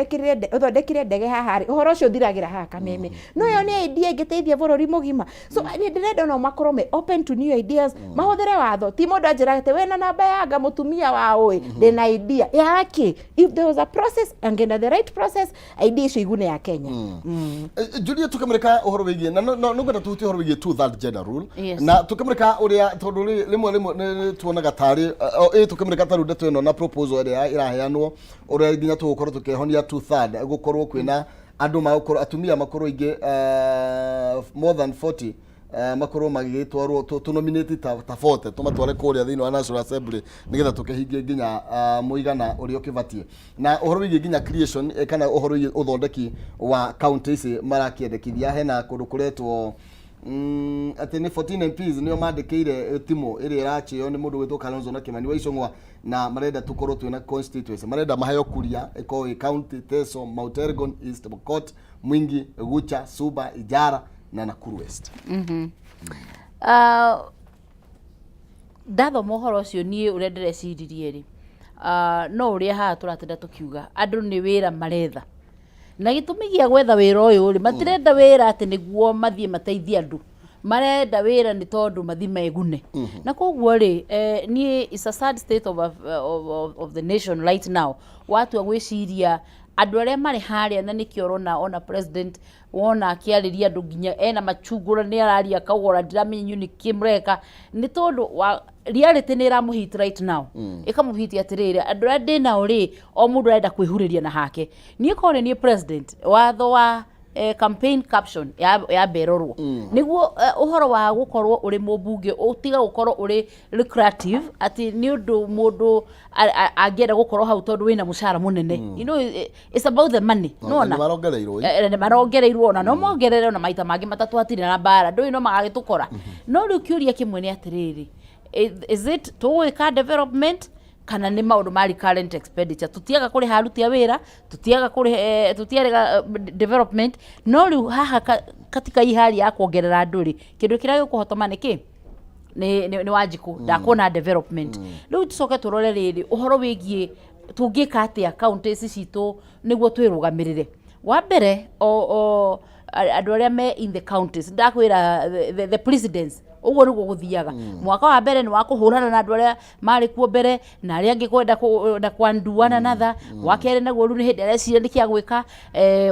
ũthondekire ndege haha rĩ, ũhoro ũcio ũthiragĩra haha Kameme. No ĩyo nĩ idea ĩngĩteithia bũrũri mũgima. So nĩ ndĩrenda onao makorwo me open to new ideas, mahũthĩre watho ti Ti mũndũ anjĩraga atĩ wĩna namba yanga mũtumia wa ũĩ ndĩna idea yake. If there was a process, angĩenda the right process, idea icio igune ya Kenya. Julia, tukimurika uhoro wigie na no ngwenda tuhutie uhoro wigie two third gender rule. Yes. Na tukimurika uria tondu rimwe rimwe nĩ tuonaga tarĩ tukimurika ta rĩu ndeto ĩno na proposal ĩrĩa ĩraheanwo ũrĩa nginya tũgũkorwo tũkĩhonia two third gũkorwo kwĩna andũ magũkorwo atumia makorwo aingĩ more than 40 makorwo magĩgĩtwarwo tũ nominate ta 40 tũmatware kũrĩa thĩinĩ wa National Assembly nĩgetha tũkĩhingie nginya mũigana ũrĩa ũkĩbatiĩ, na ũhoro wĩgiĩ nginya creation kana ũhoro wĩgiĩ ũthondeki wa county ici marakĩendekithia hena kũndũ kũretwo atĩ nĩ 14 MPs nĩo mandĩkĩire timũ ĩrĩa ĩrachĩo nĩ mũndũ gwĩtwo Kalonzo na Kimani wa Ichung'wa, na marenda tũkorwo twĩna constituency, marenda maheo Kuria ĩkorwo ĩ county, Teso, Mount Elgon, East Pokot, Mwingi, Gucha, Suba, Ijara na Nakuru West. Ndathoma ũhoro ũcio niĩ ũrĩa ndĩreciririe rĩ, no ũrĩa haha tũratinda tũkiuga andũ nĩ wĩra maretha, na gĩtũmi gĩa gwetha wĩra ũyũ rĩ, matirenda wĩra atĩ nĩguo mathiĩ mateithie andũ, marenda wĩra nĩ tondũ mathiĩ megune. Na koguo rĩ, niĩ it's a sad state of the nation right now. Watua gwĩciria andũ arĩa marĩ harĩa, na nĩkĩo ũrona ona president wona akĩarĩria andũ nginya ena machungũra, nĩ araria akauga ona ndiramenya inyuĩ nĩkĩ mũreka, nĩ tondũ wa reality nĩ ĩramũhit right now. Ĩkamũhit atĩrĩrĩ, andũ arĩa ndĩ nao rĩ, o mũndũ arenda kwĩhurĩria na hake. Niĩ korwo nĩ niĩ president, watho wa campaign caption ya mberorwo nĩguo ũhoro wa gũkorwo ũrĩ mũmbunge ũtiga gũkorwo ũrĩ lucrative, atĩ nĩ ũndũ mũndũ angĩenda gũkorwo hau tondũ wĩna mũcara mũnene. It's about the money. Nĩwona? Nĩ marongereirwo. Nĩ marongereirwo, ona no mongerere ona maita mangĩ matatũ, hatirĩ na mbara, ndũĩ no magagĩtũkora. No rĩu kĩũria kĩmwe nĩ atĩrĩrĩ, is it tũgwĩka development kana nĩ maũndũ ma recurrent expenditure? Tũtiaga kũrĩha aruti a wĩra, tũtiaga kũrĩha, tũtiarega development. No rĩu haha katika hii hali ya kuongerera andũ rĩ, kĩndũ kĩrĩa gĩkũhotoma nĩ kĩ? Nĩ Wanjikũ ndakuona development. Rĩu tũcoke tũrore rĩrĩ ũhoro wĩgiĩ tũngĩka atĩa kaunti ici citũ nĩguo twĩrũgamĩrĩre. Wa mbere, o andũ arĩa me in the counties, ndakwĩra the presidents, ũguo nĩguo gũthiaga. Mwaka wa mbere nĩ wa kũhũrana na andũ arĩa marĩ kuo mbere na arĩa angĩ kwenda na kwanduana natha. Wa kerĩ naguo rĩu nĩ hĩndĩ areciria nĩ kĩa gwĩka.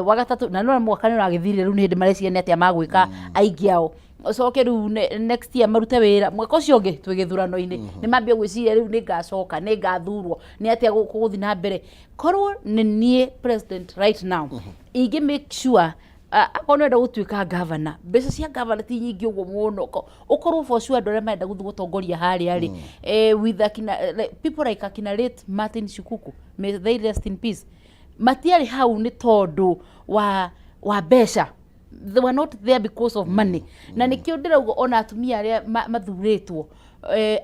Wa gatatũ na no mwaka nĩ ũragĩthirire, rĩu nĩ hĩndĩ mareciria nĩ atĩa magwĩka aingĩ ao. Ũcoke rĩu next year marute wĩra, mwaka ũcio ũngĩ twĩ gĩthurano-inĩ, nĩ mambia gwĩciria rĩu nĩ ngacoka, nĩ ngathurwo, nĩ atĩa gũthiĩ na mbere. Korwo nĩ niĩ president right now, ingĩ make sure akorwo nĩ ũrenda gũtuĩka governor, mbeca cia governor ti nyingĩ ũguo mũno. Ũkorwo for sure andũ arĩa marenda gũthiĩ gũtongoria harĩa rĩ, with akina, like, people like akina late Martin Shikuku, may they rest in peace, matiarĩ hau nĩ tondũ wa mbeca. They were not there because of money. Na nĩkĩo ndĩrauga ona atumia arĩa mathurĩtwo,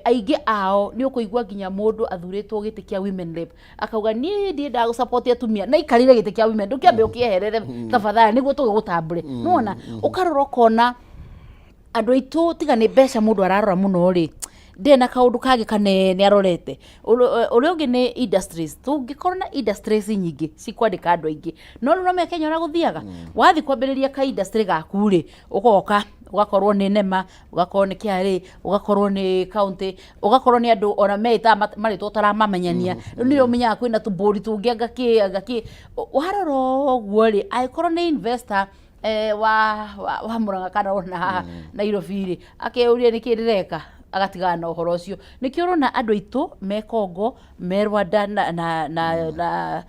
aingĩ ao nĩ ũkũigua nginya mũndũ athurĩtwo gĩtĩ kĩa women rep akauga, "Niĩ ndiendaga gũsupport atumia na ikarire gĩtĩ kĩa women." Ndũkĩambe ũkĩeherere tafadhali nĩguo tũgĩgũtambũre. Nĩwona ũkarora ũkona andũ aitũ, tiga nĩ mbeca mũndũ ararora mũno rĩ, ndĩrĩ na kaũndũ kangĩ kanene arorete. Ũrĩa ũngĩ nĩ industries. Tũngĩkorwo na industries nyingĩ cikwandĩka andũ aingĩ, no rĩu no Kenya ũrĩa gũthiaga, wathiĩ kwambĩrĩria ka industry gaku rĩ, ũgoka ũgakorwo nĩ NEMA, ũgakorwo nĩ KRA, ũgakorwo nĩ county, ũgakorwo nĩ andũ ona meĩtaga marĩtwa ũtaramamenyania. Rĩu nĩrĩo ũmenyaga kwĩna tũmbũri tũngĩ, anga kĩ, anga kĩ. Warora ũguo rĩ, angĩkorwo nĩ investor wa Murang'a kana ona haha Nairobi rĩ, akeyũria nĩkĩ ndĩreka, agatigana na ũhoro ũcio. Nĩkĩo ũrona andũ aitũ me Congo, me Rwanda na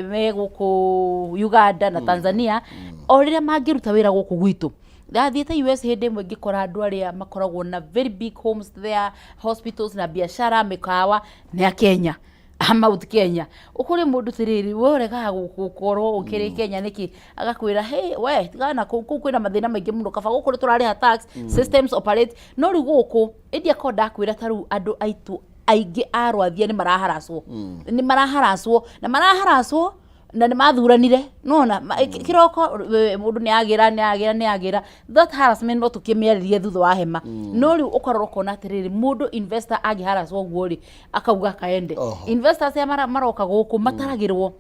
me gũkũ Uganda na Tanzania, o rĩrĩa mangĩruta wĩra gũkũ gwitũ. Ndathiĩte US hĩndĩ ĩmwe, ngĩkora andũ arĩa makoragwo na very big homes there, hospitals na biacara, mĩkawa, nĩ a Kenya, a Mount Kenya. Ũkũrĩ mũndũ tirĩrĩ, we ũregaga gũkorwo ũkĩrĩ Kenya nĩkĩ? Agakwĩra, "Hey, we tigana na kũu, kũu kwĩna mathĩna maingĩ mũno, kaba gũkũ nĩ tũrarĩha tax, systems operate." No rĩu gũkũ ĩndĩ akorwo ndakwĩra ta rĩu andũ aitũ aingĩ a Rwathia nĩ maraharacwo, nĩ maraharacwo na maraharacwo na nĩ mathuranire nona kĩroko mũndũ nĩ agĩra, nĩ agĩra, nĩ agĩra. That harassment no tũkĩmĩarĩrie thutha wa hema. No rĩu ũkarora ũkona atĩrĩrĩ, mũndũ investor angĩharacwo ũguo rĩ, akauga kaende. Investors aya maroka gũkũ mataragĩrwo.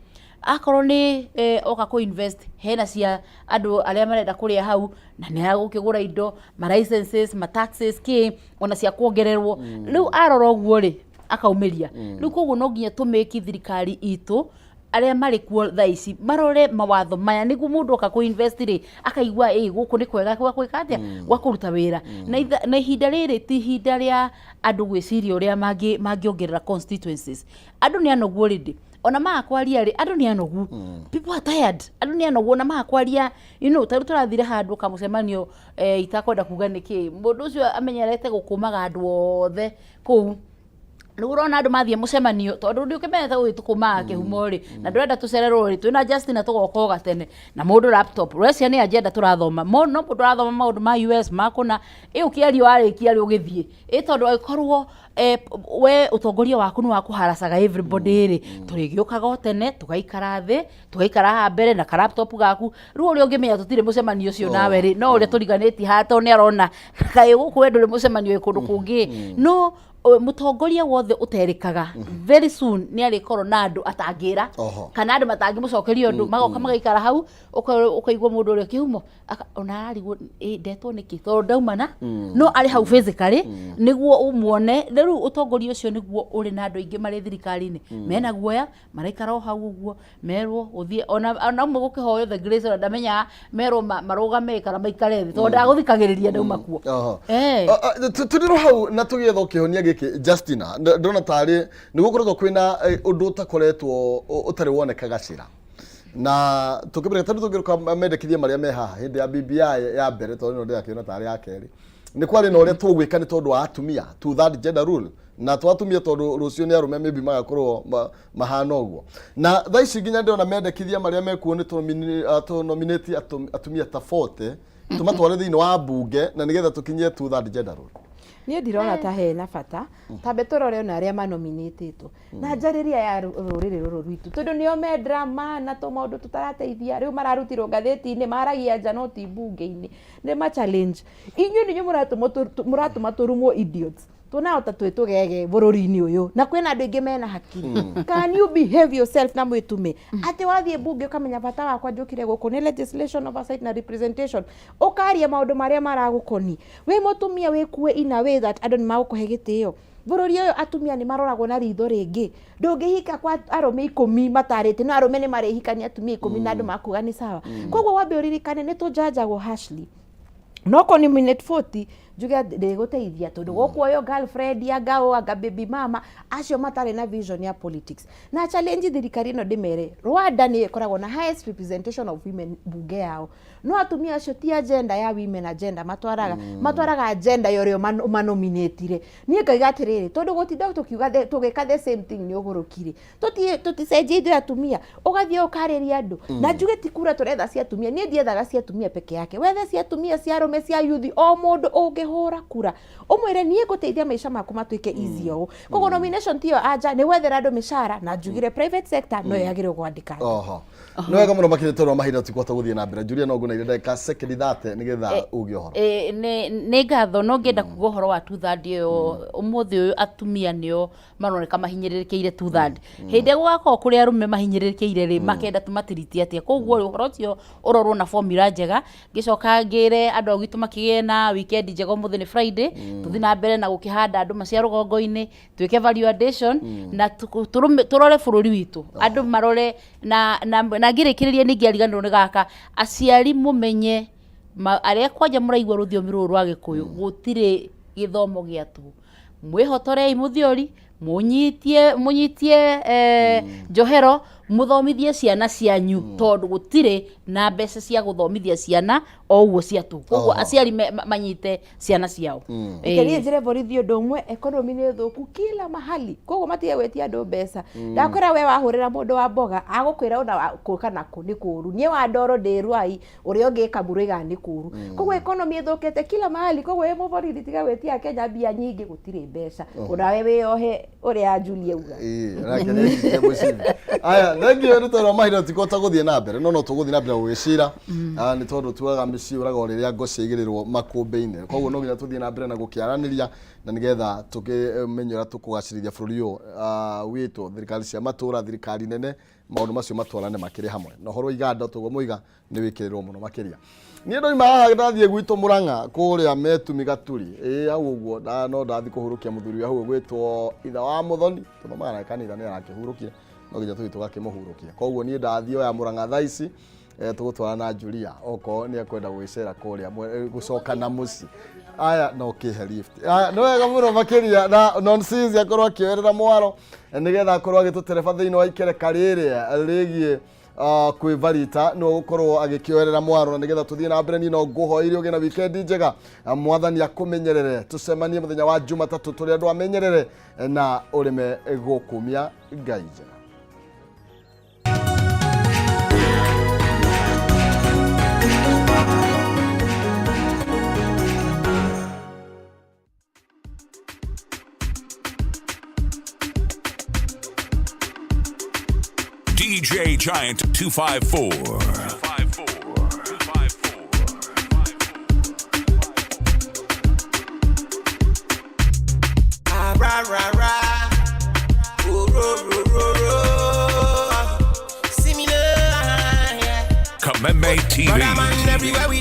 Akorwo nĩ oka kũ invest, hena cia andũ arĩa marenda kũrĩa hau na nĩ agũkĩgũra indo, ma licenses, ma taxes, kĩ ona cia kuongererwo. Rĩu arora ũguo rĩ, akaumĩria. Rĩu koguo no nginya tũmĩki thirikari itũ arĩa marĩ kuo thaa ici marore mawatho maya, nĩguo mũndũ oka kũ invest rĩ, akaigua ĩ gũkũ nĩ kwega gwa gwĩka atĩa, gwa kũruta wĩra. Na ihinda rĩrĩ ti ihinda rĩa andũ gwĩciria ũrĩa mangĩongerera constituencies. Andũ nĩ anogu already, ona maga kwaria rĩ, andũ nĩ anogu. People are tired, andũ nĩ anogu ona maga kwaria. Ta rĩu tũrathire handũ kamũcemanio, itakwenda kuga nĩkĩ, mũndũ ũcio amenyerete gũkũmaga andũ othe kũu. Rĩu ũrona andũ mathiĩ mũcemanio, tondũ ndĩ ũkĩmenyete gũgĩtũkũmaga kĩhumo rĩ, na ndũrenda tũcererwo rĩ, twĩna Justina tũgoka o gatene na mũndũ laptop ũrecia nĩ agenda tũrathoma. No mũndũ arathoma maũndũ ma US makũna ĩ ũkĩaria warĩkia rĩ, ũgĩthiĩ ĩ tondũ angĩkorwo we ũtongoria waku nĩ wa kũharacaga everybody rĩ, tũrĩgĩũkaga o tene, tũgaikara thĩ, tũgaikara haha mbere na ka laptop gaku. Rĩu ũrĩa ũngĩmenya tũtirĩ mũcemanio ũcio nawe rĩ, no ũrĩa tũriganĩtie haha, tondũ nĩ arona kaĩ gũkũ we ndũrĩ mũcemanio wĩ kũndũ kũngĩ. No mũtongoria wothe ũterĩkaga, very soon nĩ arĩkorwo na andũ atangĩra kana andũ matangĩmũcokeria ũndũ, magoka magaikara hau, ũkaigua mũndũ ũrĩa kĩhumo ona ararigwo, "Ĩ, ndetwo nĩkĩ?" tondũ ndaumana no arĩ hau physically nĩguo ũmuone. Rĩu ũtongoria ũcio nĩguo ũrĩ na andũ aingĩ marĩ thirikari-inĩ mena guoya, maraikara o hau ũguo merwo gũthiĩ, ona ũmwe gũkĩhoywo the grace, ona ndamenyaga merwo marũgame kana maikare thĩ, tondũ ndagũthikagĩrĩria, ndauma kuo. Tũtirĩ hau na tũgĩetha kĩhonia gĩkĩ. Justina, ndĩrona tarĩ nĩ gũkoretwo kwĩna ũndũ ũtakoretwo ũtarĩ woneka gacĩra na tũkĩmenya tondũ tũngĩrũka mendekithia marĩa me haha hĩndĩ ya BBI ya mbere, tondũ ĩno ndĩrakĩona tarĩ ya kerĩ, nĩ kwarĩ na ũrĩa tũgwĩka nĩ tondũ wa atumia, two third gender rule, na to atumia, tondũ rũciũ nĩ arũme maybe magakorwo mahana ũguo. Na thaa ici nginya ndĩrona mendekithia marĩa mekuo nĩ tũnominate atumia ta 40, tũmatware thĩinĩ wa mbunge na nĩgetha tũkinyie two third gender rule. Niĩ ndirona ta hena bata. Tambe tũrore ona arĩa manominĩtĩtwo na njarĩria ya rũrĩrĩ rũrũ rwitũ, tondũ nĩo me drama na tũmaũndũ tũtarateithia. Rĩu mararutirwo ngathĩti-inĩ, maragia nja no ti mbunge-inĩ. Nĩ ma challenge inyuĩ, nĩ inyuĩ mũratũma tũrumwo idiots, tuonaga ta twĩ tũgege bũrũri-inĩ ũyũ, na kwĩna andũ aingĩ mena hakiri. Can you behave yourself na mwĩtume atĩ wathiĩ mbunge ũkamenya bata wakwa njũkire gũkũ nĩ legislation, oversight na representation, ũkaria maũndũ marĩa maragũkoni wĩ mũtumia, wĩkue in a way that andũ nĩ magũkũhe gĩtĩo. Bũrũri ũyũ atumia nĩ maroragwo na ritho rĩngĩ. Ndũngĩhika kwa arũme 10 matarĩte, no arũme nĩ marĩhikania atumia 10 na andũ makuga nĩ sawa. Koguo wambe ũririkane nĩ tũnjanjagwo harshly. No kũ nominate 40 njuge atĩ ndĩgũteithia, tondũ gũkuoywo girlfriend, anga ũ, anga baby mama acio matarĩ na vision ya politics. Na challenge thirikari ĩno, ndĩmere Rwanda nĩyo ĩkoragwo na highest representation of women mbunge yao, no atumia acio ti agenda ya women agenda matwaraga, matwaraga agenda ya ũrĩa manominatire. Niĩ ngaiga atĩrĩrĩ, tondũ gũtinda tũkiuga tũgĩka the same thing nĩ ũgũrũki rĩ, tũticenjie ithuĩ atumia, ũgathiĩ ũkarĩria andũ. Na njuge ti kura tũretha cia atumia, niĩ ndiethaga cia atumia peke yake, wethe cia atumia, cia arũme, cia yuthi, o mũndũ ũngĩhũra kura ũmwĩre niĩ ngũteithia maica maku matuĩke easy ũũ. Koguo nomination tiyo anja, nĩ gwethera andũ mĩcara, na njugire private sector no yagĩrĩirwo kwandĩka andũ. Nĩ wega mũno makĩria, tondũ wa mahinda tũtikũhota gũthiĩ na mbere. Julia, no ngũneire ndagĩka sekendi 30 nĩgetha uge ũhoro. Nĩ ngatho, no ngĩenda kuga ũhoro wa two third ĩyo. Ũmũthĩ ũyũ atumia nĩo maroneka mahinyĩrĩrĩkĩire two third. Hĩndĩ ĩrĩa gũgakorwo kũrĩ arũme mahinyĩrĩrĩkĩire rĩ, makenda tũmatiriti atĩa? Koguo rĩ, ũhoro ũcio ũrorwo na formula njega. Ngĩcoka ngĩre andũ a gwitũ makĩgĩe na weekend njega. Ũmũthĩ nĩ Friday, tũthiĩ na mbere na gũkĩhanda ndũma cia rũgongo-inĩ, twĩke value addition na tũrore bũrũri witũ, andũ marore na ngĩrĩkĩrĩria ningĩ ariganĩrwo nĩ gaka. Aciari mũmenye arĩa kwanja mũraigua rũthiomi rũrũ rwa Gĩkũyũ, gũtirĩ gĩthomo gĩa tũhũ. Mwĩhotorei mũthiori, mũnyitie njohero, mũthomithie ciana cianyu, tondũ gũtirĩ na mbeca cia gũthomithia ciana o ũguo cia tũhũ. Koguo aciari manyite ciana ciao. Reke niĩ njĩre borithi ũndũ ũmwe, economy nĩ thũku kila mahali, koguo matige gwĩtia andũ mbeca. Ndakwĩra we wahũrĩra mũndũ wa mboga agũkwĩra ona kũ kana kũ nĩ kũru, niĩ wa ndoro ndĩ Ruai, ũrĩa ũngĩ Kamuru aigaga nĩ kũru. Koguo economy ĩthũkĩte kila mahali. Koguo wĩ mũborithi, tiga gwĩtia Kenya mbia nyingĩ, gũtirĩ mbeca. Onawe wĩyohe ũrĩa Julia auga. Ĩĩ, nake nĩ anyitire mũcibi. Aya. Thengio nĩ tondũ wa mahinda tũtikũhota gũthiĩ na mbere, no no tũgũthiĩ na mbere gũgĩcira. Ah, nĩ tondũ tugaga mĩciĩ ũraga o rĩrĩa ngo ciaigĩrĩrwo makũmbĩ-inĩ, koguo no nginya tũthiĩ na mbere na gũkĩaranĩria na nĩgetha tũkĩmenye ũrĩa tũkũgacĩrithia bũrũri ũyũ witũ, thirikari cia matũra, thirikari nene, maũndũ macio matwarane makĩrĩ hamwe, na ũhoro wa iganda toguo mũiga nĩ wĩkĩrĩrwo mũno makĩria. Niĩ ndoima haha ndathiĩ gwitũ Mũrang'a kũrĩa Metumi Gaturi, ĩĩ hau ũguo no ndathiĩ kũhurũkia mũthuri wa hau ũgwĩtwo itha wa Mũthoni, tũthomaga nake kanitha, nĩ arakĩhurũkire, no nginya tũthiĩ tũgakĩmũhurũkia. Koguo niĩ ndathiĩ oya Mũrang'a thaa ici, tũgũtwara na Julia okorwo nĩ ekwenda gũgĩcera kũrĩa gũcoka na mũciĩ. Aya no kĩhe lift. Aya nĩ wega mũno makĩria na Nonsinzi akorwo akĩoerera mwaro nĩgetha akorwo agĩtũtereba thĩinĩ wa ikereka rĩrĩa rĩgiĩ kwĩbarita, nĩwe gũkorwo agĩkĩoerera mwaro na nĩgetha tũthiĩ na mbere. Niĩ no ngũhoeire ũgĩe na wikendi njega. Mwathani akũmenyerere, tũcemanie mũthenya wa Jumatatũ tũrĩ andũ amenyerere na ũrĩme gũkumia Ngai njega. DJ Giant 254. Ah, ra, ra, ra. Oh, ro, ro, ro, ro. See me now, yeah. Kameme TV. Brother man, everywhere we dey.